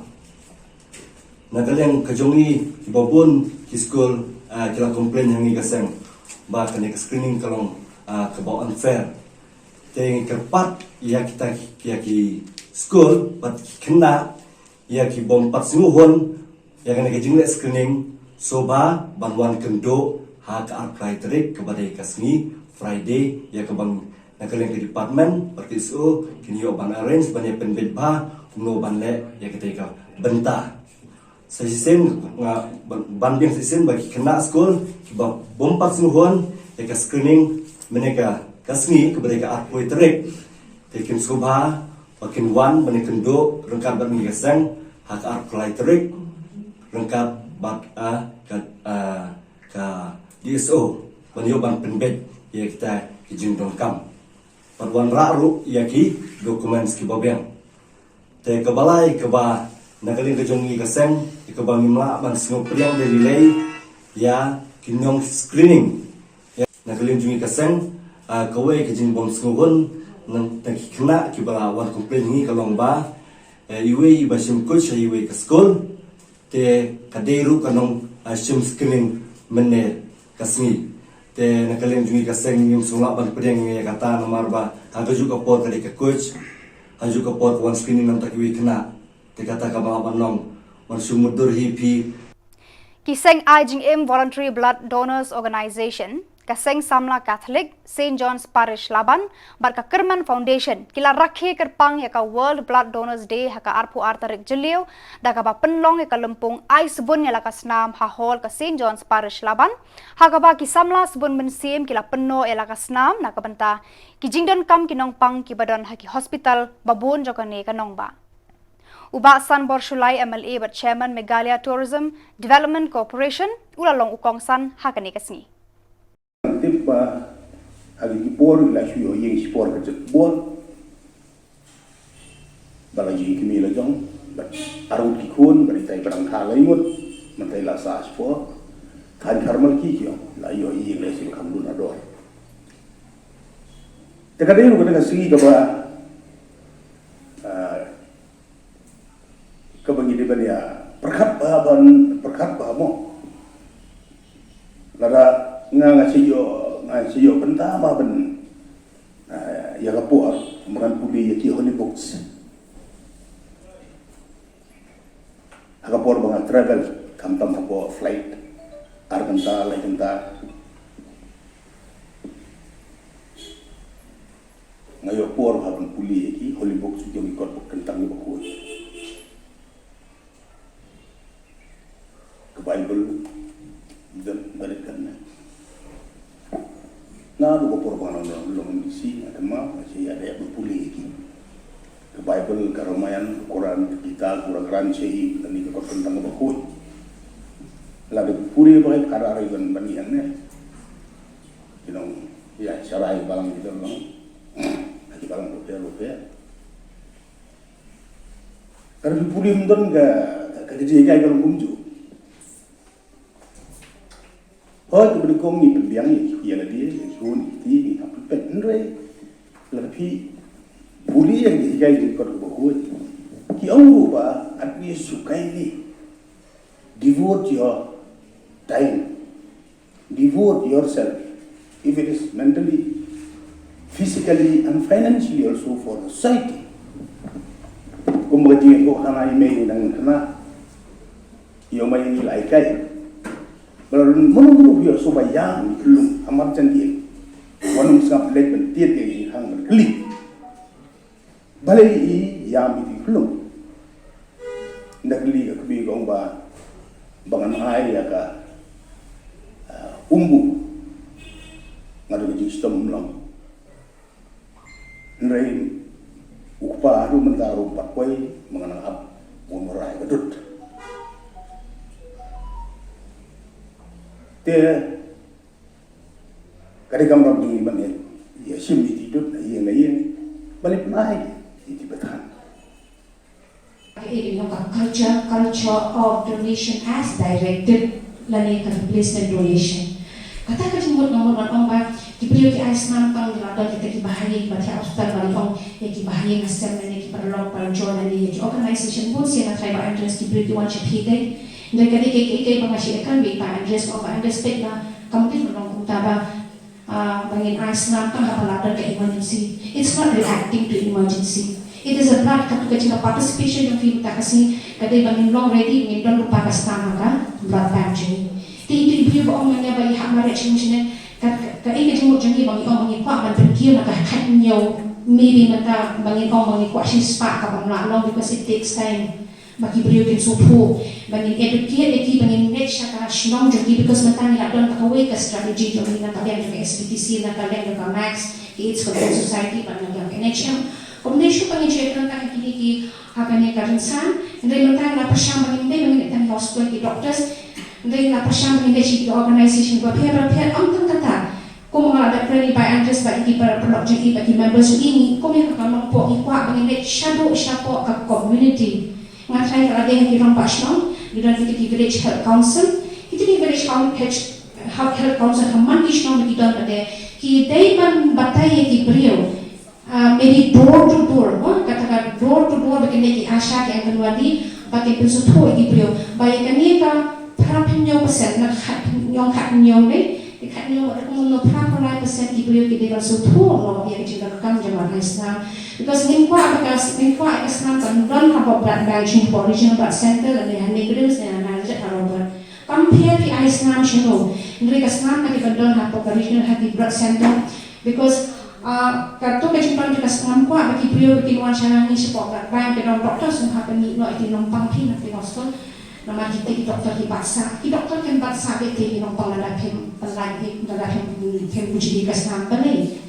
na ka liang ka jong ngi kiba bun ki skul, ah, ki la complain ha ngi ka seng ba kane ka screening ka long, ah, kaba unfair. Te ngi kyrpad ïa kita ki, ïa ki skul bad ki khynnah ïa ki bym pat sngewhun ïa kane ka jingleh screening, sngewbha ban wan kynduh ha ka arphew tarik kaba dei ka sngi Friday, ïa kaba na ka liang ka department bad ka D S O kin ïoh ban arrange ban ïa pynbeit bha kumno ban leh ïa kata ka bynta. Sa shisien nga ban, ban biang sa shisien ba ki khynnah skul kiba bym pat sngewhun ïa ka screening mynne ka, ka sngi kaba dei ka arphew tarik. Te kin sngewbha ba kin wan ban ïa kynduh ryngkat bad ngi ka seng ha ka arphew tarik ryngkat bad, ah, ka, ah, ka D S O ban ïoh ban pynbeit ïa kita ki jingdonkam. Bad wanrah ruh ïa ki documents kiba biang. Te kaba lai kaba na ka liang ka jong ngi ka seng, ïa kaba ngim lah ban sngewpdiang lei lei ïa ki nong screening. Ïa na ka liang jong ngi ka seng, ah, kawei ka jingbym sngewhun na ki khynnah kiba la wan complain ngi ka long ba, eh, iwei iba shim coach ha iwei ka skul. Te ka dei ruh ka nong, ah, shim screening mynne ka sngi. Te na ka liang jong ngi ka seng ngim sngewlah ban pdiang ïa kata namar ba ha kajuh ka por ka dei ka coach, ha kajuh ka por ka wan screening namar kiwei khynnah. Te kata kaba lah ban long ban shu mutdur hi phi. Ki seng ai jingim Voluntary Blood Donors Organization, ka seng samla Catholic, Saint John's Parish Laban bad ka Kyrmen Foundation ki la rakhe kyrpang ïa ka World Blood Donors Day ha ka arphew ar tarik Jylliew da kaba pynlong ïa ka lympung ai sbun ïa la ka snam ha hall ka Saint John's Parish Laban, ha kaba ki samla sbun mynsiem ki la pynnoh ïa la ka snam na ka bynta ki jingdonkam ki nongpang kiba don ha ki hospital ba bun jong kane ka nongbah. U Bah Sanbor Shullai, M L A bad Chairman Meghalaya Tourism Development Corporation, u la long u kongsan ha kane ka sngi. Ha kine ki por la shu ïoh ïing shi por ka jot bor. Ba la jing kmie la jong, bad arngut ki khun, bad itai ba dang kha lai ngut, mynta la sah shi por. Kan Karmal ki ki ong, la ïoh ïing la shu kham duna dor. Te ka dei ruh ka dei ka sngi kaba, ah, kaba ngi dei ban ïa pyrkhat bha, ban pyrkhat bha mo. Lada nga, nga shu ïoh, nga shu ïoh bynta bha ban, ah, ïa ka por ba ngan pule ïa ki holy books. Ha ka por ba nga travel, khamtam hapoh flight, ar kynta, lai kynta. Nga ïoh por ha ban pule ïa ki holy books jong ki kot ba kyntang ba khuid. Ka Bible, don barit kan na. Na du ka por ba nga long, long, long M D C, nga kynmaw, nga shu ïa dei ban pule ïa ki. Ka Bible, ka Ramayan, ka Quran, ka Gita, ka Quran, Quran Sharif, lane ka kot kyntang ba khuid. La dei pule ba ka dei ban, ban ïa ne. Ki nong, ïa, sharai balang ki don long. Ki balang rupiah, rupiah. Ka dei pule ym don ka, ka, ka jingïakai ka long kumjuh. Hooid, ka bynta kong ngi pynbiang ïa ki, ïa lade, ïa ki hun, ïa ki, ïa ki hap pynpeit, hynrei lada phi pule ïa ki, ïa ki kot ba khuid. Ki ong ruh ba, at least you kindly devote your time, devote yourself, if it is mentally, physically and financially also for the society. Kumba ka jingïathuhkhana i mei i nang khana. Ïoh ma ïa ngi la ai kai. Ba la run mano mano ïoh shuh ba ïam i khyllung ha marjan ïing. Wat nym sngap leit ban tied ïa i hang ban kylli. Balei i ïam i khyllung. Nda kylli ka kmie ka ong ba, ba ngan ai ïa ka, ah, umbu. Nga don ka jingshitom umlong. Hynrei u kpa haduh mynta ruh um pat poi, ma nga nang ap, u nang rai ka dud. Te ka dei kamram jong ngi ban ïa, ïa shim ïa ki dud na ïing na ïing, ban ïa pynai ïa ki ba than. Ka area ka culture, culture of donation as directed lane ka replacement donation. Kata ka jingmut nga mut ban ong ba ki briew ki ai snam tang la don kita ki bahaïing ba thiah hospital ban ong ïa ki bahaïing ha sem lane ki paralok parajor lane ïa ki organisation bun sien. Nga tharai Bah Andreas ki briew ki wan sha phi dei. Hynrei ka dei ka, ka, ka ba nga shu ïakren bad Bah Andreas, ong Bah Andreas peit ba kam dei ban long kumta ba Ah, ba ngin ai snam tang haba la don ka emergency. It's not reacting to emergency. It is a blood, katto ka jingparticipation jong phi mynta ka sngi ka dei ba ngin long ready, ngin don lypa ka snam ha ka blood bank jong ngi. Te ito i briew ba ong mynne ba i hap mareh sha ngi shane, ka, ka, kaei ka jingmut jong ngi ba ngi ong ba ngi kwah ban pynkiew na ka khathynñiew, maybe mynta ba ngin ong ba ngi kwah shispah ka bym lah long because it takes time. Ba ki briew kin sngewthuh, ba ngin educate ïa ki, ba ngin leit sha ka shnong jong ki, because mynta ngi la don kawei ka strategy jong ngi na ka liang jong ka S P T C, na ka liang jong ka MACS, ki AIDS Control Society, bad na ka liang ka N H M. Kumne shuh ba ngin shu ïakren tang ïa kine ki ha kane ka rynsan, hynrei mynta ngi la pyrshang ba ngim dei ba ngin leit tang hospital ki doctors, hynrei ngi la pyrshang ba ngin leit sha ki organisation bapher bapher, ym tang kata. Kum nga la dep kren ïa i Bah Andreas bad ïa ki para paralok jong i bad ki members jong i, kum ïa ka Nongpoh ngi kwah ba ngin leit shaduh shapoh ka community. Nga tharai ka la dei ha ki rangbah shnong, ngi don kita ki village health council. Kita ki village health, health, health council ha man ki shnong ba ki don pat de, ki dei ban batai ïa ki briew. Ah, maybe door to door, mo, kata ka door to door ba kin leit ki ASHA, ki Anganwadi, ba kin pynsngewthuh ïa ki briew. Ba ïa kane ka phra phew percent, na khat phew, khat phew ne, ki khat phew, da kumno phra phew lai percent ki briew ki dei ban sngewthuh noh ïa ka jingdonkam jong ka ai snam. Because ngim kwah ba ka, ngim kwah ïa ka snam kan don hapoh blood bank jong, hapoh regional blood center, lane ha NEIGRIHMS, lane ha NEIGRIHMS, ha Robert. Kam pher phi ai snam shano, hynrei ka snam ka dei ban don hapoh ka regional, ha ki blood center. Because, ah, kato ka jingpang jong ka snam, kwah ba ki briew ba kin wan sha ngi shapoh blood bank, ki don doctor, sngewbha pynmih noh ïa ki nongpang phi na ki hospital. Namar kita ki doctor ki bat sah, ki doctor kin bat sah beit te ki nongpang lada phim pynlait, lada phim, phim bujli ka snam, balei?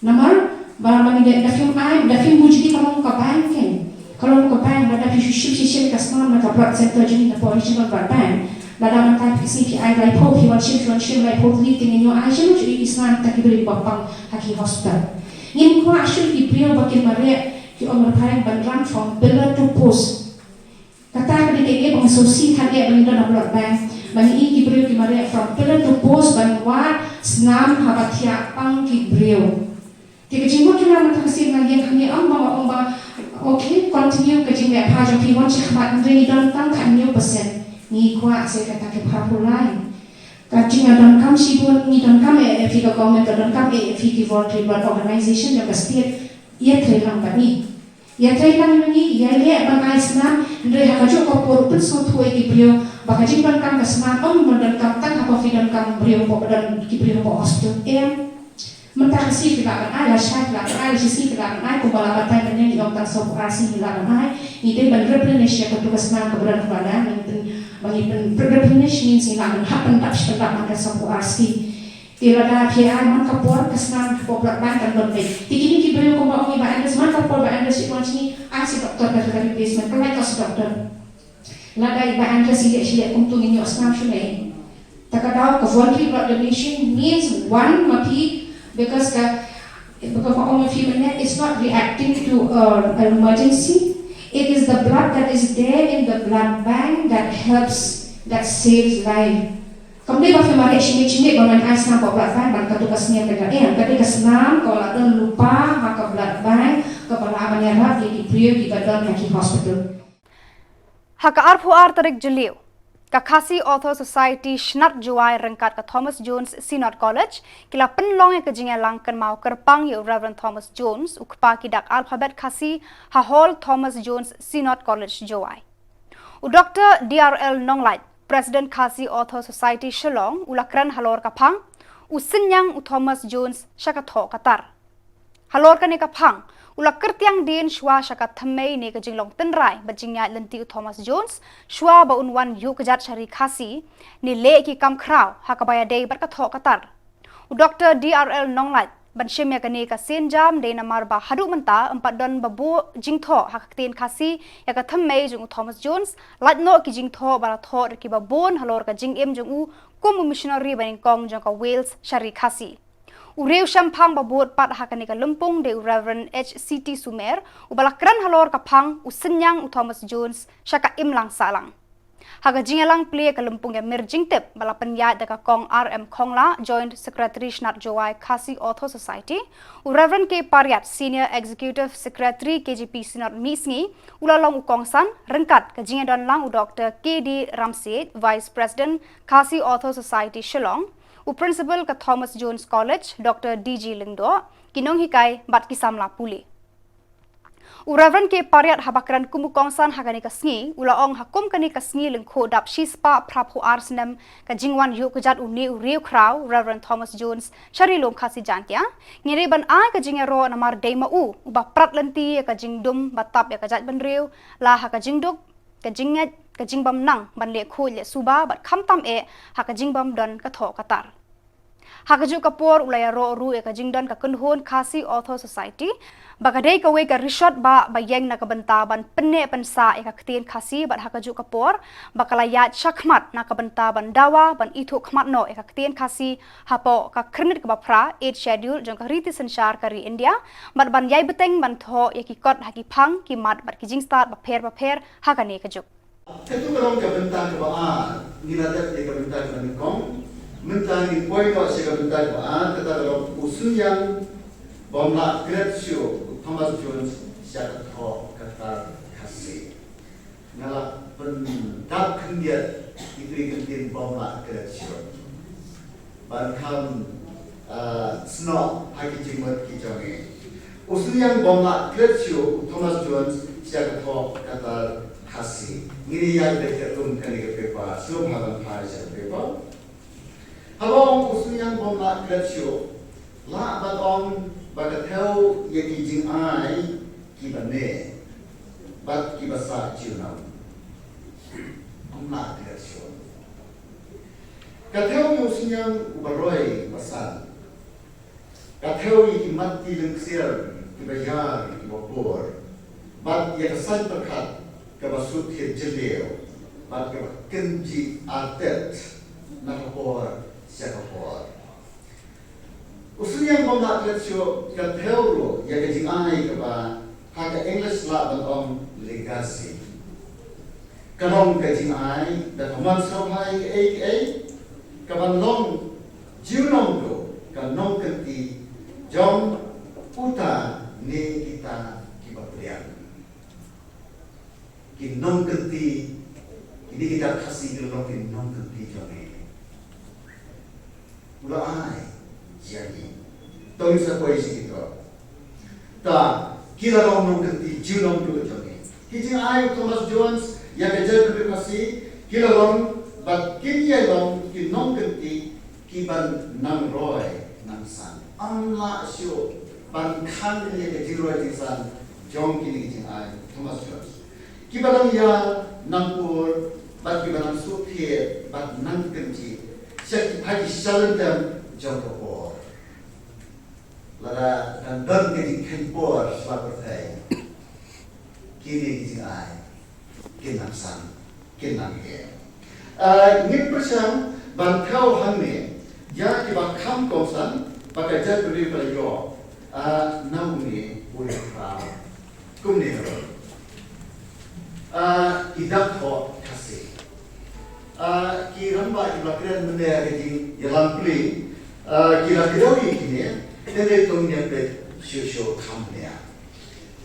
Namar ba, ba ngi da, da phim ai, da phim bujli ka long ka bank kein. Ka long ka bank, lada phi shu shim shisien ka snam na ka blood center jong ngi, na ka regional blood bank, Lada mynta phi sngew phi ai laiphew, phi wan shim, phi wan shim laiphew tylli, te ngin ïoh ai shano shuh ïa ki snam kata ki briew kiba pang ha ki hospital. Ngim kwah shuh ki briew ba kin mareh, ki ong marphai ban run from pillar to post. Kata ka dei kaei ba nga sngewsih, kane ba ngin don ha blood bank, ba ngin ïoh ki briew ki mareh from pillar to post ban wad snam haba thiah pang ki briew. Te ka jingbud jong nga mynta ka sien, nga ïeng hangne, ym ba nga ong ba, okay, continue ka jingleh bha jong phi, wan shakhmat, hynrei ngi don tang khathynñiew percent. Ngi kwah sa kata ka phra phew lai. Ka jingïadonkam shibun, ngi donkam eh, eh, phi ka government ka donkam eh, eh, phi ki voluntary blood organization jong ka state, ïatrei lang bad ngi. Ïatrei lang bad ngi, ïaleh ban ai snam, hynrei ha kajuh ka por pynsngewthuh ïa ki briew ba ka jingdonkam ka snam ym ban donkam tang haba phi donkam briew ba don, ki briew ba hospital, em. Mynta ka sngi phi lah ban ai, lashai phi lah ban ai, lashisngi phi lah ban ai, kumba la batai mynne ngi ong tang sawphew ar sngi phi lah ban ai. Ngi dei ban replenish ïa kato ka snam kaba don kaba la, ngi pyn, ba ngi pyn, pyn replenish, means ngi lah ban hap pyndap shi pyndap man ka sawphew ar sngi. Te lada phi ai man ka por, ka snam hapoh blood bank kan don beit. Te kine ki briew kumba ong i Bah Andrews, man ka por Bah Andrews shu wan sha ngi, ai sa doktor, ka replacement, ka lai ka sa doktor. Lada i Bah Andrews i leh shi leh kumto, ngin ïoh snam shane? Te ka daw ka voluntary blood donation means, one, ma phi, because ka, because ma ong ma phi mynne, it's not reacting to, uh, an emergency. It is the blood that is there in the blood bank that helps, that saves life. Kam dei ba phi mareh shi miet shi miet ba men ai snam hapoh blood bank ban kato ka snem ka dang, em, ka dei ka snam kaba la don lypa ha ka blood bank kaba lah ban ïarap ïa ki briew kiba don ha ki hospital. Ha ka arphew ar tarik Jylliew, ka Khasi Author Society Shnat Jowai ryngkat ka Thomas Jones Synod College ki la pynlong ïa ka jingïalang kynmaw kyrpang ïa u Reverend Thomas Jones, u kpa ki dak alphabet Khasi, ha Hall Thomas Jones Synod College, Jowai. U Doktor D R L Nonglait, President Khasi Author Society Shillong, u la kren halor ka phang, U Synñiang u Thomas Jones sha ka thoh ka tar. Halor kane ka phang, u la kyrtiang dien shuwa sha ka thymmei ne ka jinglong tynrai bad jingïaid lynti u Thomas Jones, shuwa ba un wan ïuh kjat sha ri Khasi, ne leh ki kam khraw ha kaba ïadei bad ka thoh ka tar. U Doktor D R L Nonglait, ban shim ïa kane ka sienjam dei namar ba haduh mynta ym pat don ba buh jingthoh ha ka ktien Khasi ïa ka thymmei jong u Thomas Jones, lait noh ki jingthoh ba la thoh da kiba bun halor ka jingim jong u kum u missionary banyngkong jong ka Wales sha ri Khasi. U riewshemphang ba bud pat ha kane ka lympung dei u Reverend H C T Sumer, uba la kren halor ka phang U Synñiang u Thomas Jones sha ka imlang sahlang. Ha ka jingïalang plie ka lympung ïamir jingtip ba la pynïaid da ka Kong R M Khongla, Joint Secretary Shnat Jowai Khasi Author Society, u Reverend K Pariat, Senior Executive Secretary K J P Synod Mihngi, u la long u kongsan, ryngkat ka jingïadon lang u Doktor K D Ramsiej, Vice President Khasi Author Society Shillong, u Principal ka Thomas Jones College, Doktor D G Lyngdoh, ki nonghikai bad ki samla pule. U Reverend K Pariat haba kren kum u kongsan ha kane ka sngi, u la ong ha kum kane ka sngi lyngkhuh dap shispah phraphew ar snem ka jingwan ïuh kjat une u riewkhraw, Reverend Thomas Jones, sha ri lum Khasi Jaiñtia, ngi dei ban ai ka jingïaroh namar dei ma u uba prat lynti ïa ka jingdum ba tap ïa ka jaitbynriew, la ha ka jingduk, ka jingngeit, ka jingbymnang ban leh khuid leh suba bad khamtam eh ha ka jingbymdon ka thoh ka tar. Ha kajuh ka por u la ïaroh ruh ïa ka jingdon ka kynhun Khasi Author Society, ba ka dei kawei ka rishot ba, ba ïeng na ka bynta ban pynneh pynsah ïa ka ktien Khasi bad ha kajuh ka por ba ka la ïaid shakhmat na ka bynta ban dawa ban ithuh khmat noh ïa ka ktien Khasi hapoh ka khyrnit kaba phra, Eighth Schedule, jong ka riti synshar ka ri India, bad ban ïai bteng ban thoh ïa ki kot ha ki phang, ki mat bad ki jingstad bapher bapher ha kane ka juk. Katu ka long ka bynta kaba ar, ngi la dep ïa ka bynta kaba nyngkong. Mynta ngin poi noh sha ka bynta kaba ar, kata ka long u Synñiang bym lah klet shuh u Thomas Jones sha ka thoh ka tar Khasi. Nga la pyndap khyndiat ïa kane ka ktien bym lah klet shuh. Ban kham, ah, snoh ha ki jingmut ki jong ngi. U Synñiang bym lah klet shuh u Thomas Jones sha ka thoh ka tar Khasi. Ngin ïa ïaid beit kum kane ka paper, sngewbha ban phai sha ka paper. Haba ong u Synñiang bym lah klet shuh, lah ban ong ba ka thew ïa ki jingai kiba neh bad kiba sah junom. Bym lah klet shuh. Ka thew ïa u Synñiang uba roi uba san. Ka thew ïa ki mat ki lyngsier kiba ïar kiba bor. Bad ïa ka saiñ pyrkhat kaba sut thied jylliew. bad kaba kynjih artet na ka por sha ka por. U Sniang Bamlahklet Shuh ka thew ruh ïa ka jingai kaba ha ka English lah ban ong legacy. Ka long ka jingai da ka mon sngewbha ïa kaei kaei kaban long junom ruh ka nongkynti jong uta ne kita kiba pdiang. Ki nongkynti, kine ki dak Khasi ki long ki nongkynti jong ngi. U la ai ïa ngi. To ngin sa poi sha kito. Ta ki la long nongkynti junom ruh jong ngi. Ki jingai u Thomas Jones ïa ka jaitbynriew Khasi ki la long bad kin ïa long ki nongkynti kiban nang roi nang san. Ym lah shuh ban khang ïa ka jingroi jingsan jong kine ki jingai Thomas Jones. Kiba dang ïa nang pur bad kiba nang shu thied bad nang kynjih sha ki, ha ki shalynter jong ka por. Lada dang don ka jingkheiñ por sha la pyrthei, kine ki jingai kin nang san, kin nang hiar. Ah, ngin pyrshang ban thew hangne ïa kiba kham kongsan ba ka jaitbynriew ka la ïoh, ah, na une u ïa ka. Kumne ruh, ah, ki dak thoh Khasi. Ah, ki rangbah kiba kren mynne ha ka jingïalang pli, ah, ki la kdew ïa kine, hynrei to ngin ïa peit shuh shuh kham nia.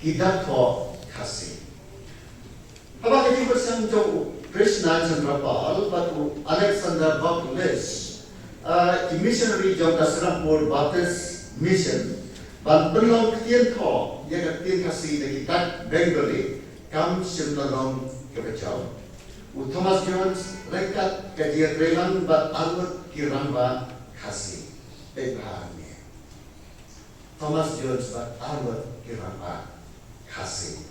Ki dak thoh Khasi. Haba ka jingpyrshang jong u Krishna Chandra Pal bad u Alexander Barclay, ah, ki missionary jong ka Serampore Baptist Mission ban pynlong ktien thoh ïa ka ktien Khasi da ki dak Bengali kam shym la long kaba jop. U Thomas Jones ryngkat ka jingïatreilang bad arngut ki rangbah Khasi. Peit bha hangne. Thomas Jones bad arngut ki rangbah Khasi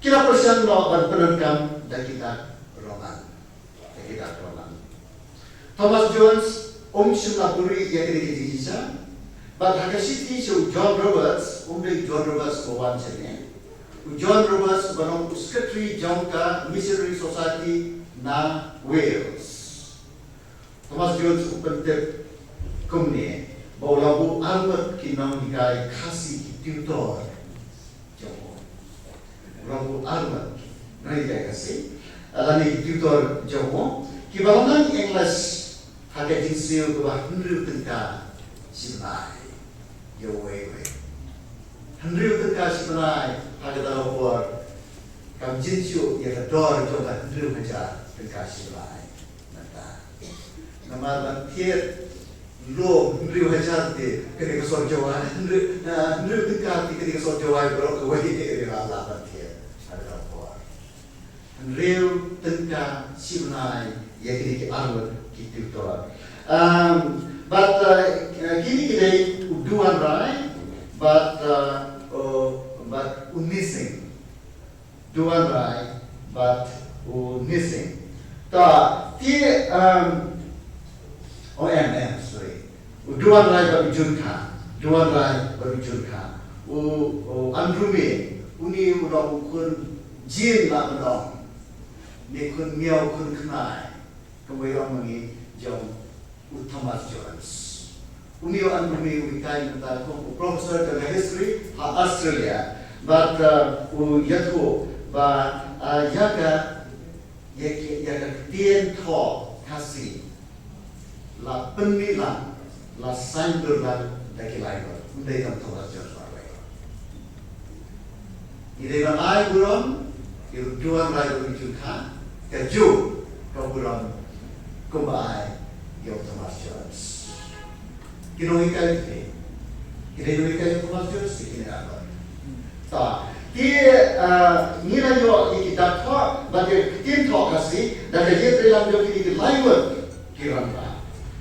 ki la pyrshang noh ban pyndonkam da ki dak Roman. Da ki dak Roman. Thomas Jones um shym la buhrieh ïa kane ka jingshisha. Bad ha ka shithi sha u John Roberts, um dei John Roberts ba wan shane. U John Roberts uba long u secretary jong ka Missionary Society na Wales. Thomas Jones u pyntip kumne ba u la buh arngut ki nonghikai Khasi ki tutor jong u. U la buh arngut ki nonghikai Khasi lane ki tutor jong u kiba la nang English ha ka jingsiew kaba hynriew tyngka shi bnai ïa uwei uwei. Hynriew tyngka shi bnai ha kata ka por kam jin shuh ïa ka dor jong ka hynriew hajar tyngka shi bnai. Mynta namar ban thied lum hynriew hajar te ka dei ka sor jowai, hynriew, ah, hynriew tyngka te ka dei ka sor jowai baroh kawei, te ka dei la ban thied ha kata ka por. Hynriew tyngka shi bnai ïa kine ki arngut ki tutor. Um, bad, uh, kine ki dei u Duanrai bad, uh, u, bad u Nising. Duanrai bad u Nising. Ta, ti, um, oh, em, em, sorry. U Duanrai bad u Junkha. Duanrai bad u Junkha. U, u Andrew May, uni u long u khun jin la ba long. Ne khun miaw khun khnai. Kumba ong ma ngi jong u Thomas Jones. Uni u Andrew May u hikai mynta kum u professor jong ka history ha Australia. Bad, uh, u ïathuh ba, uh, ïa ka, ïa ka, ïa ka ktien thoh Khasi la pynmih lang, la saiñdur lang da ki laingut. Ym dei tang Thomas Jones marwei. Ngi dei ban ai burom ïa u Duanrai bad u Junkha, kajuh ka burom kumba ai ïa u Thomas Jones. Ki nonghikai ki dei, ki dei nonghikai u Thomas Jones, ki dei arngut. Ta, ki, ah, ngi la ïoh ïa ki dak thoh bad ïa ki ktien thoh Khasi da ka ïatreilang jong kine ki laingut ki rangbah.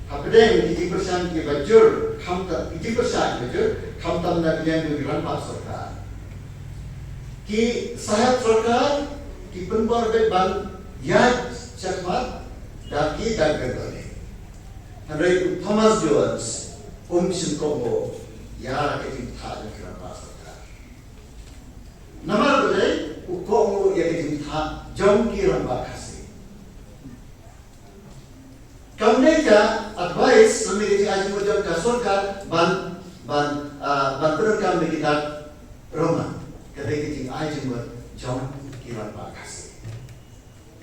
Hapdeng ki jingpyrshang kiba jur, khamtam, ki jingpyrshang kiba jur, khamtam na ka liang jong ki rangbah sorkar. Ki sahep sorkar ki pynbor beit ban ïaid shakhmat da ki dak Bengali. Hynrei u Thomas Jones um shym kohnguh ïa ka jingthoh jong ki rangbah sorkar. Namar balei? U kohnguh ïa ka jingthoh jong ki rangbah Khasi. Kam dei ka advice, kam dei ka jingai jingmut jong ka sorkar ban, ban, ah, ban pyndonkam ïa ki dak Roman. Ka dei ka jingai jingmut jong ki rangbah Khasi.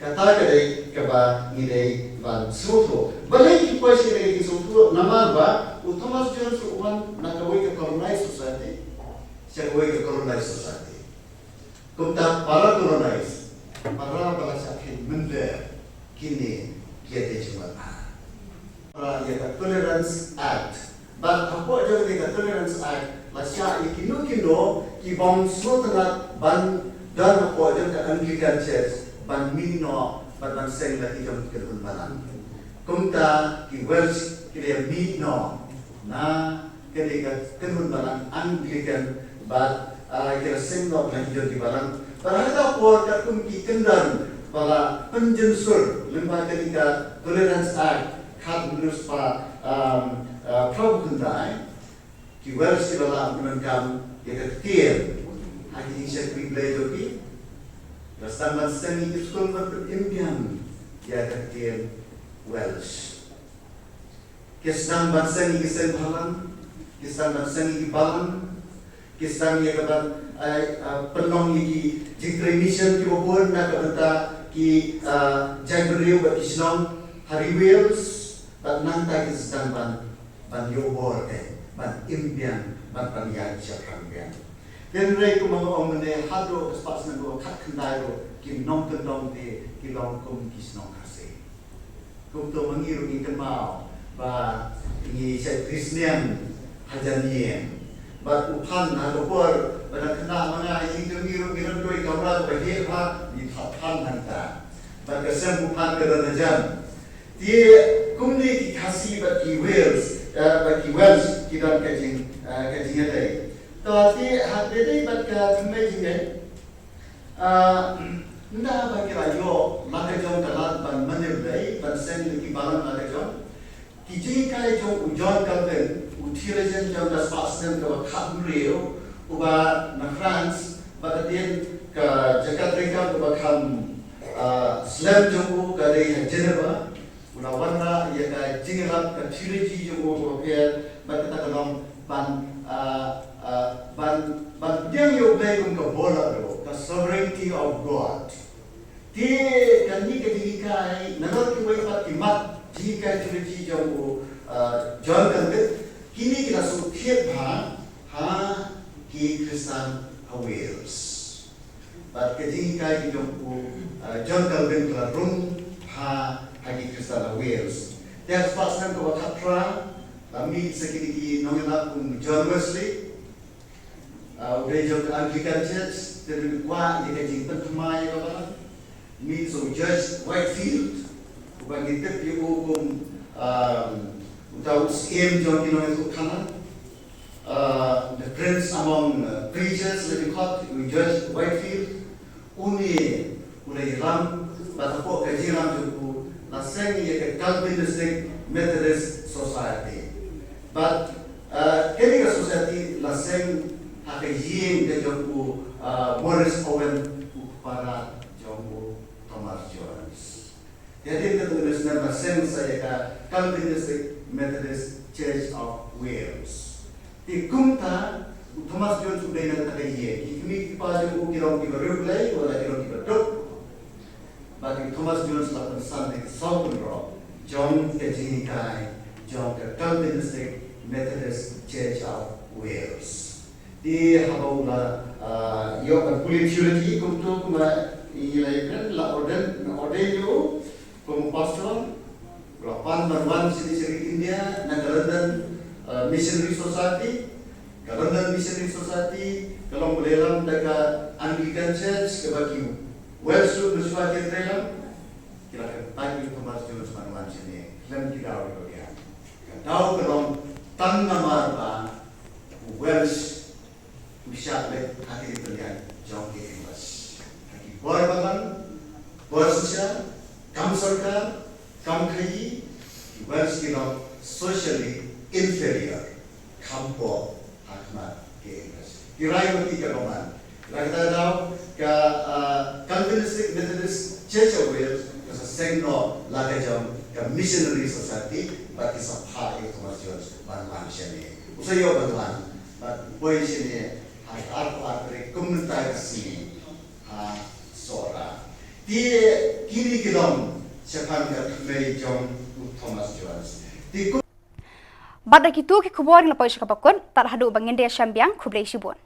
Kata ka dei kaba ngi dei ban sngewthuh. Balei ki poi sha kane ka jingsngewthuh? Namar ba u Thomas Jones u wan na kawei ka colonized society sha kawei ka colonized society. Kumta para colonized, para ba la shah kheiñ mynder kine ki ïatei jingmut. Para ïa ka Tolerance Act. Bad hapoh jong kane ka Tolerance Act la shah ïa kino kino ki bym sngewtynnat ban don hapoh jong ka Anglican Church ban mih noh bad ban seng la ki jong ki kynhun balang. Kumta ki Welsh ki la mih noh na kane ka kynhun balang Anglican bad, ah, ki la seng noh na ki jong ki balang. Bad ha kata ka por katkum ki kyndon ba la pynjynsur lyngba kane ka Tolerance Act khathynriew spah, um, ah, phraphew khyndai, ki Welsh ki la lah ban pyndonkam ïa ka ktien ha ki jingshakri Blei jong ki. Ki la sdang ban seng ïa ki skul ban pynimbiang ïa ka ktien Welsh. Ki sdang ban seng ïa ki seng bhalang, ki sdang ban seng ïa ki balang, ki sdang ïa ka ban, ai, ah, pynlong ïa ki jingtrei mission kiba bun na ka bynta ki, ah, jaitbynriew bad ki shnong ha ri Wales, bad nangta ki sdang ban, ban ïoh bor te, ban im biang, ban pynïaid shaphrang biang. Hynrei kumba nga ong mynne, haduh ka spah snem kaba khatkhyndai ruh, ki nongkyndong te ki long kum ki shnong Khasi. Kumto ma ngi ruh ngi kynmaw ba ngi shait bri snem hajan ïing. Bad u Phan ha ka por ba dang khynnah ma nga ha ïing jong ngi ruh ngi don kawei ka kamra kaba heh bha, ngi thad Phan hangta. Bad ka sem u Phan ka don hajan. Te kumne ki Khasi bad ki Wales, eh, bad ki Welsh ki don ka jing, eh, ka jingïadei. To te ha kaba ïadei bad ka thymmei jingngeit. Ah, ynda ba ki la ïoh la ka jong ka lad ban mane Blei, ban seng ïa ki balang la ka jong. Ki jinghikai jong u John Calvin, u theologian jong ka spah snem kaba khathynriew, uba na France, bad hadien ka jaka treikam kaba kham, ah, slem jong u ka dei ha Geneva. U la wanrah ïa ka jingïalap ka theology jong u kaba pher, bad kata ka long ban, ah, ah, ban, ban pdiang ïa U Blei kum ka bor la ruh, ka sovereignty of God. Te kane ka jinghikai, nalor kiwei pat ki mat jinghikai theology jong u, ah, John Calvin, kine ki la shu thied bha ha ki Khristan ha Wales. Bad ka jinghikai ki jong u, uh, John Calvin ka la rung ha, ha ki Khristan ha Wales. Te ha spah snem kaba khatphra, la mih sa kine ki nongïalap kum John Wesley, uh, u dei jong ka Anglican Church, te u kwah ïa ka jingpynthymmai ïa ka balang. Mih sa u Judge Whitefield, uba ngi tip ïa u kum, um, uta u syiem jong ki nongïathuhkhana. Uh, the prince among, uh, preachers, la dkhot, u Judge Whitefield, une u la ïalam, bad hapoh ka jingïalam jong u la seng ïa ka Calvinistic Methodist Society. Bad, uh, kane ka society la seng ha ka ïing ka jong u, uh, Maurice Owen, u kpa jong u Thomas Jones. Te hadien katto katne snem la seng sa ïa ka Calvinistic Methodist Church of Wales. Te kumta u Thomas Jones u dei na kata ka ïing. Ki kmie ki kpa jong u ki long kiba riewblei, wat la ki long kiba duk. Bad u Thomas Jones la pynsan da ka saw pynrok jong ka jinghikai jong ka Calvinistic Methodist Church of Wales. Te haba u la, ah, ïoh ban pule theology kumto kumba ngi la ïakren, la ordain, ordain ïa u kum u pastor, u la pan ban wan shane sha ri India na ka London, ah, Missionary Society. Ka London Missionary Society ka long ba la ïalam da ka Anglican Church kaba ki Welsh ruh mynshwa ki trei lang. Ki la kyntait ïa u Thomas Jones ban wan shane khlem ki daw kiba biang. Ka daw ka long tang namar ba u Welsh u shah leit ha ki pynïaid jong ki English. Ha ki bor balang, bor shisha, kam sorkar, kam khaïi, ki Welsh ki long socially inferior, kham pop ha khmat ki English. Ki rai ma ki ka bymman. La kata ka daw ka, ah, Calvinistic Methodist Church of Wales ka sa Seng noh la ka jong ka Missionary Society bad ki sa phah ïa u Thomas Jones ban wan shane. U sa ïoh ban wan bad u poi shane ha ka arphew ar tarik kum mynta ka sngi ha Sohra. Te kine ki long shaphang ka thymmei jong u Thomas Jones. Te kum Bad da kitu ki khubor ngi la poi sha kaba kut, tad haduh ba ngin da ïashem biang, khublei shibun.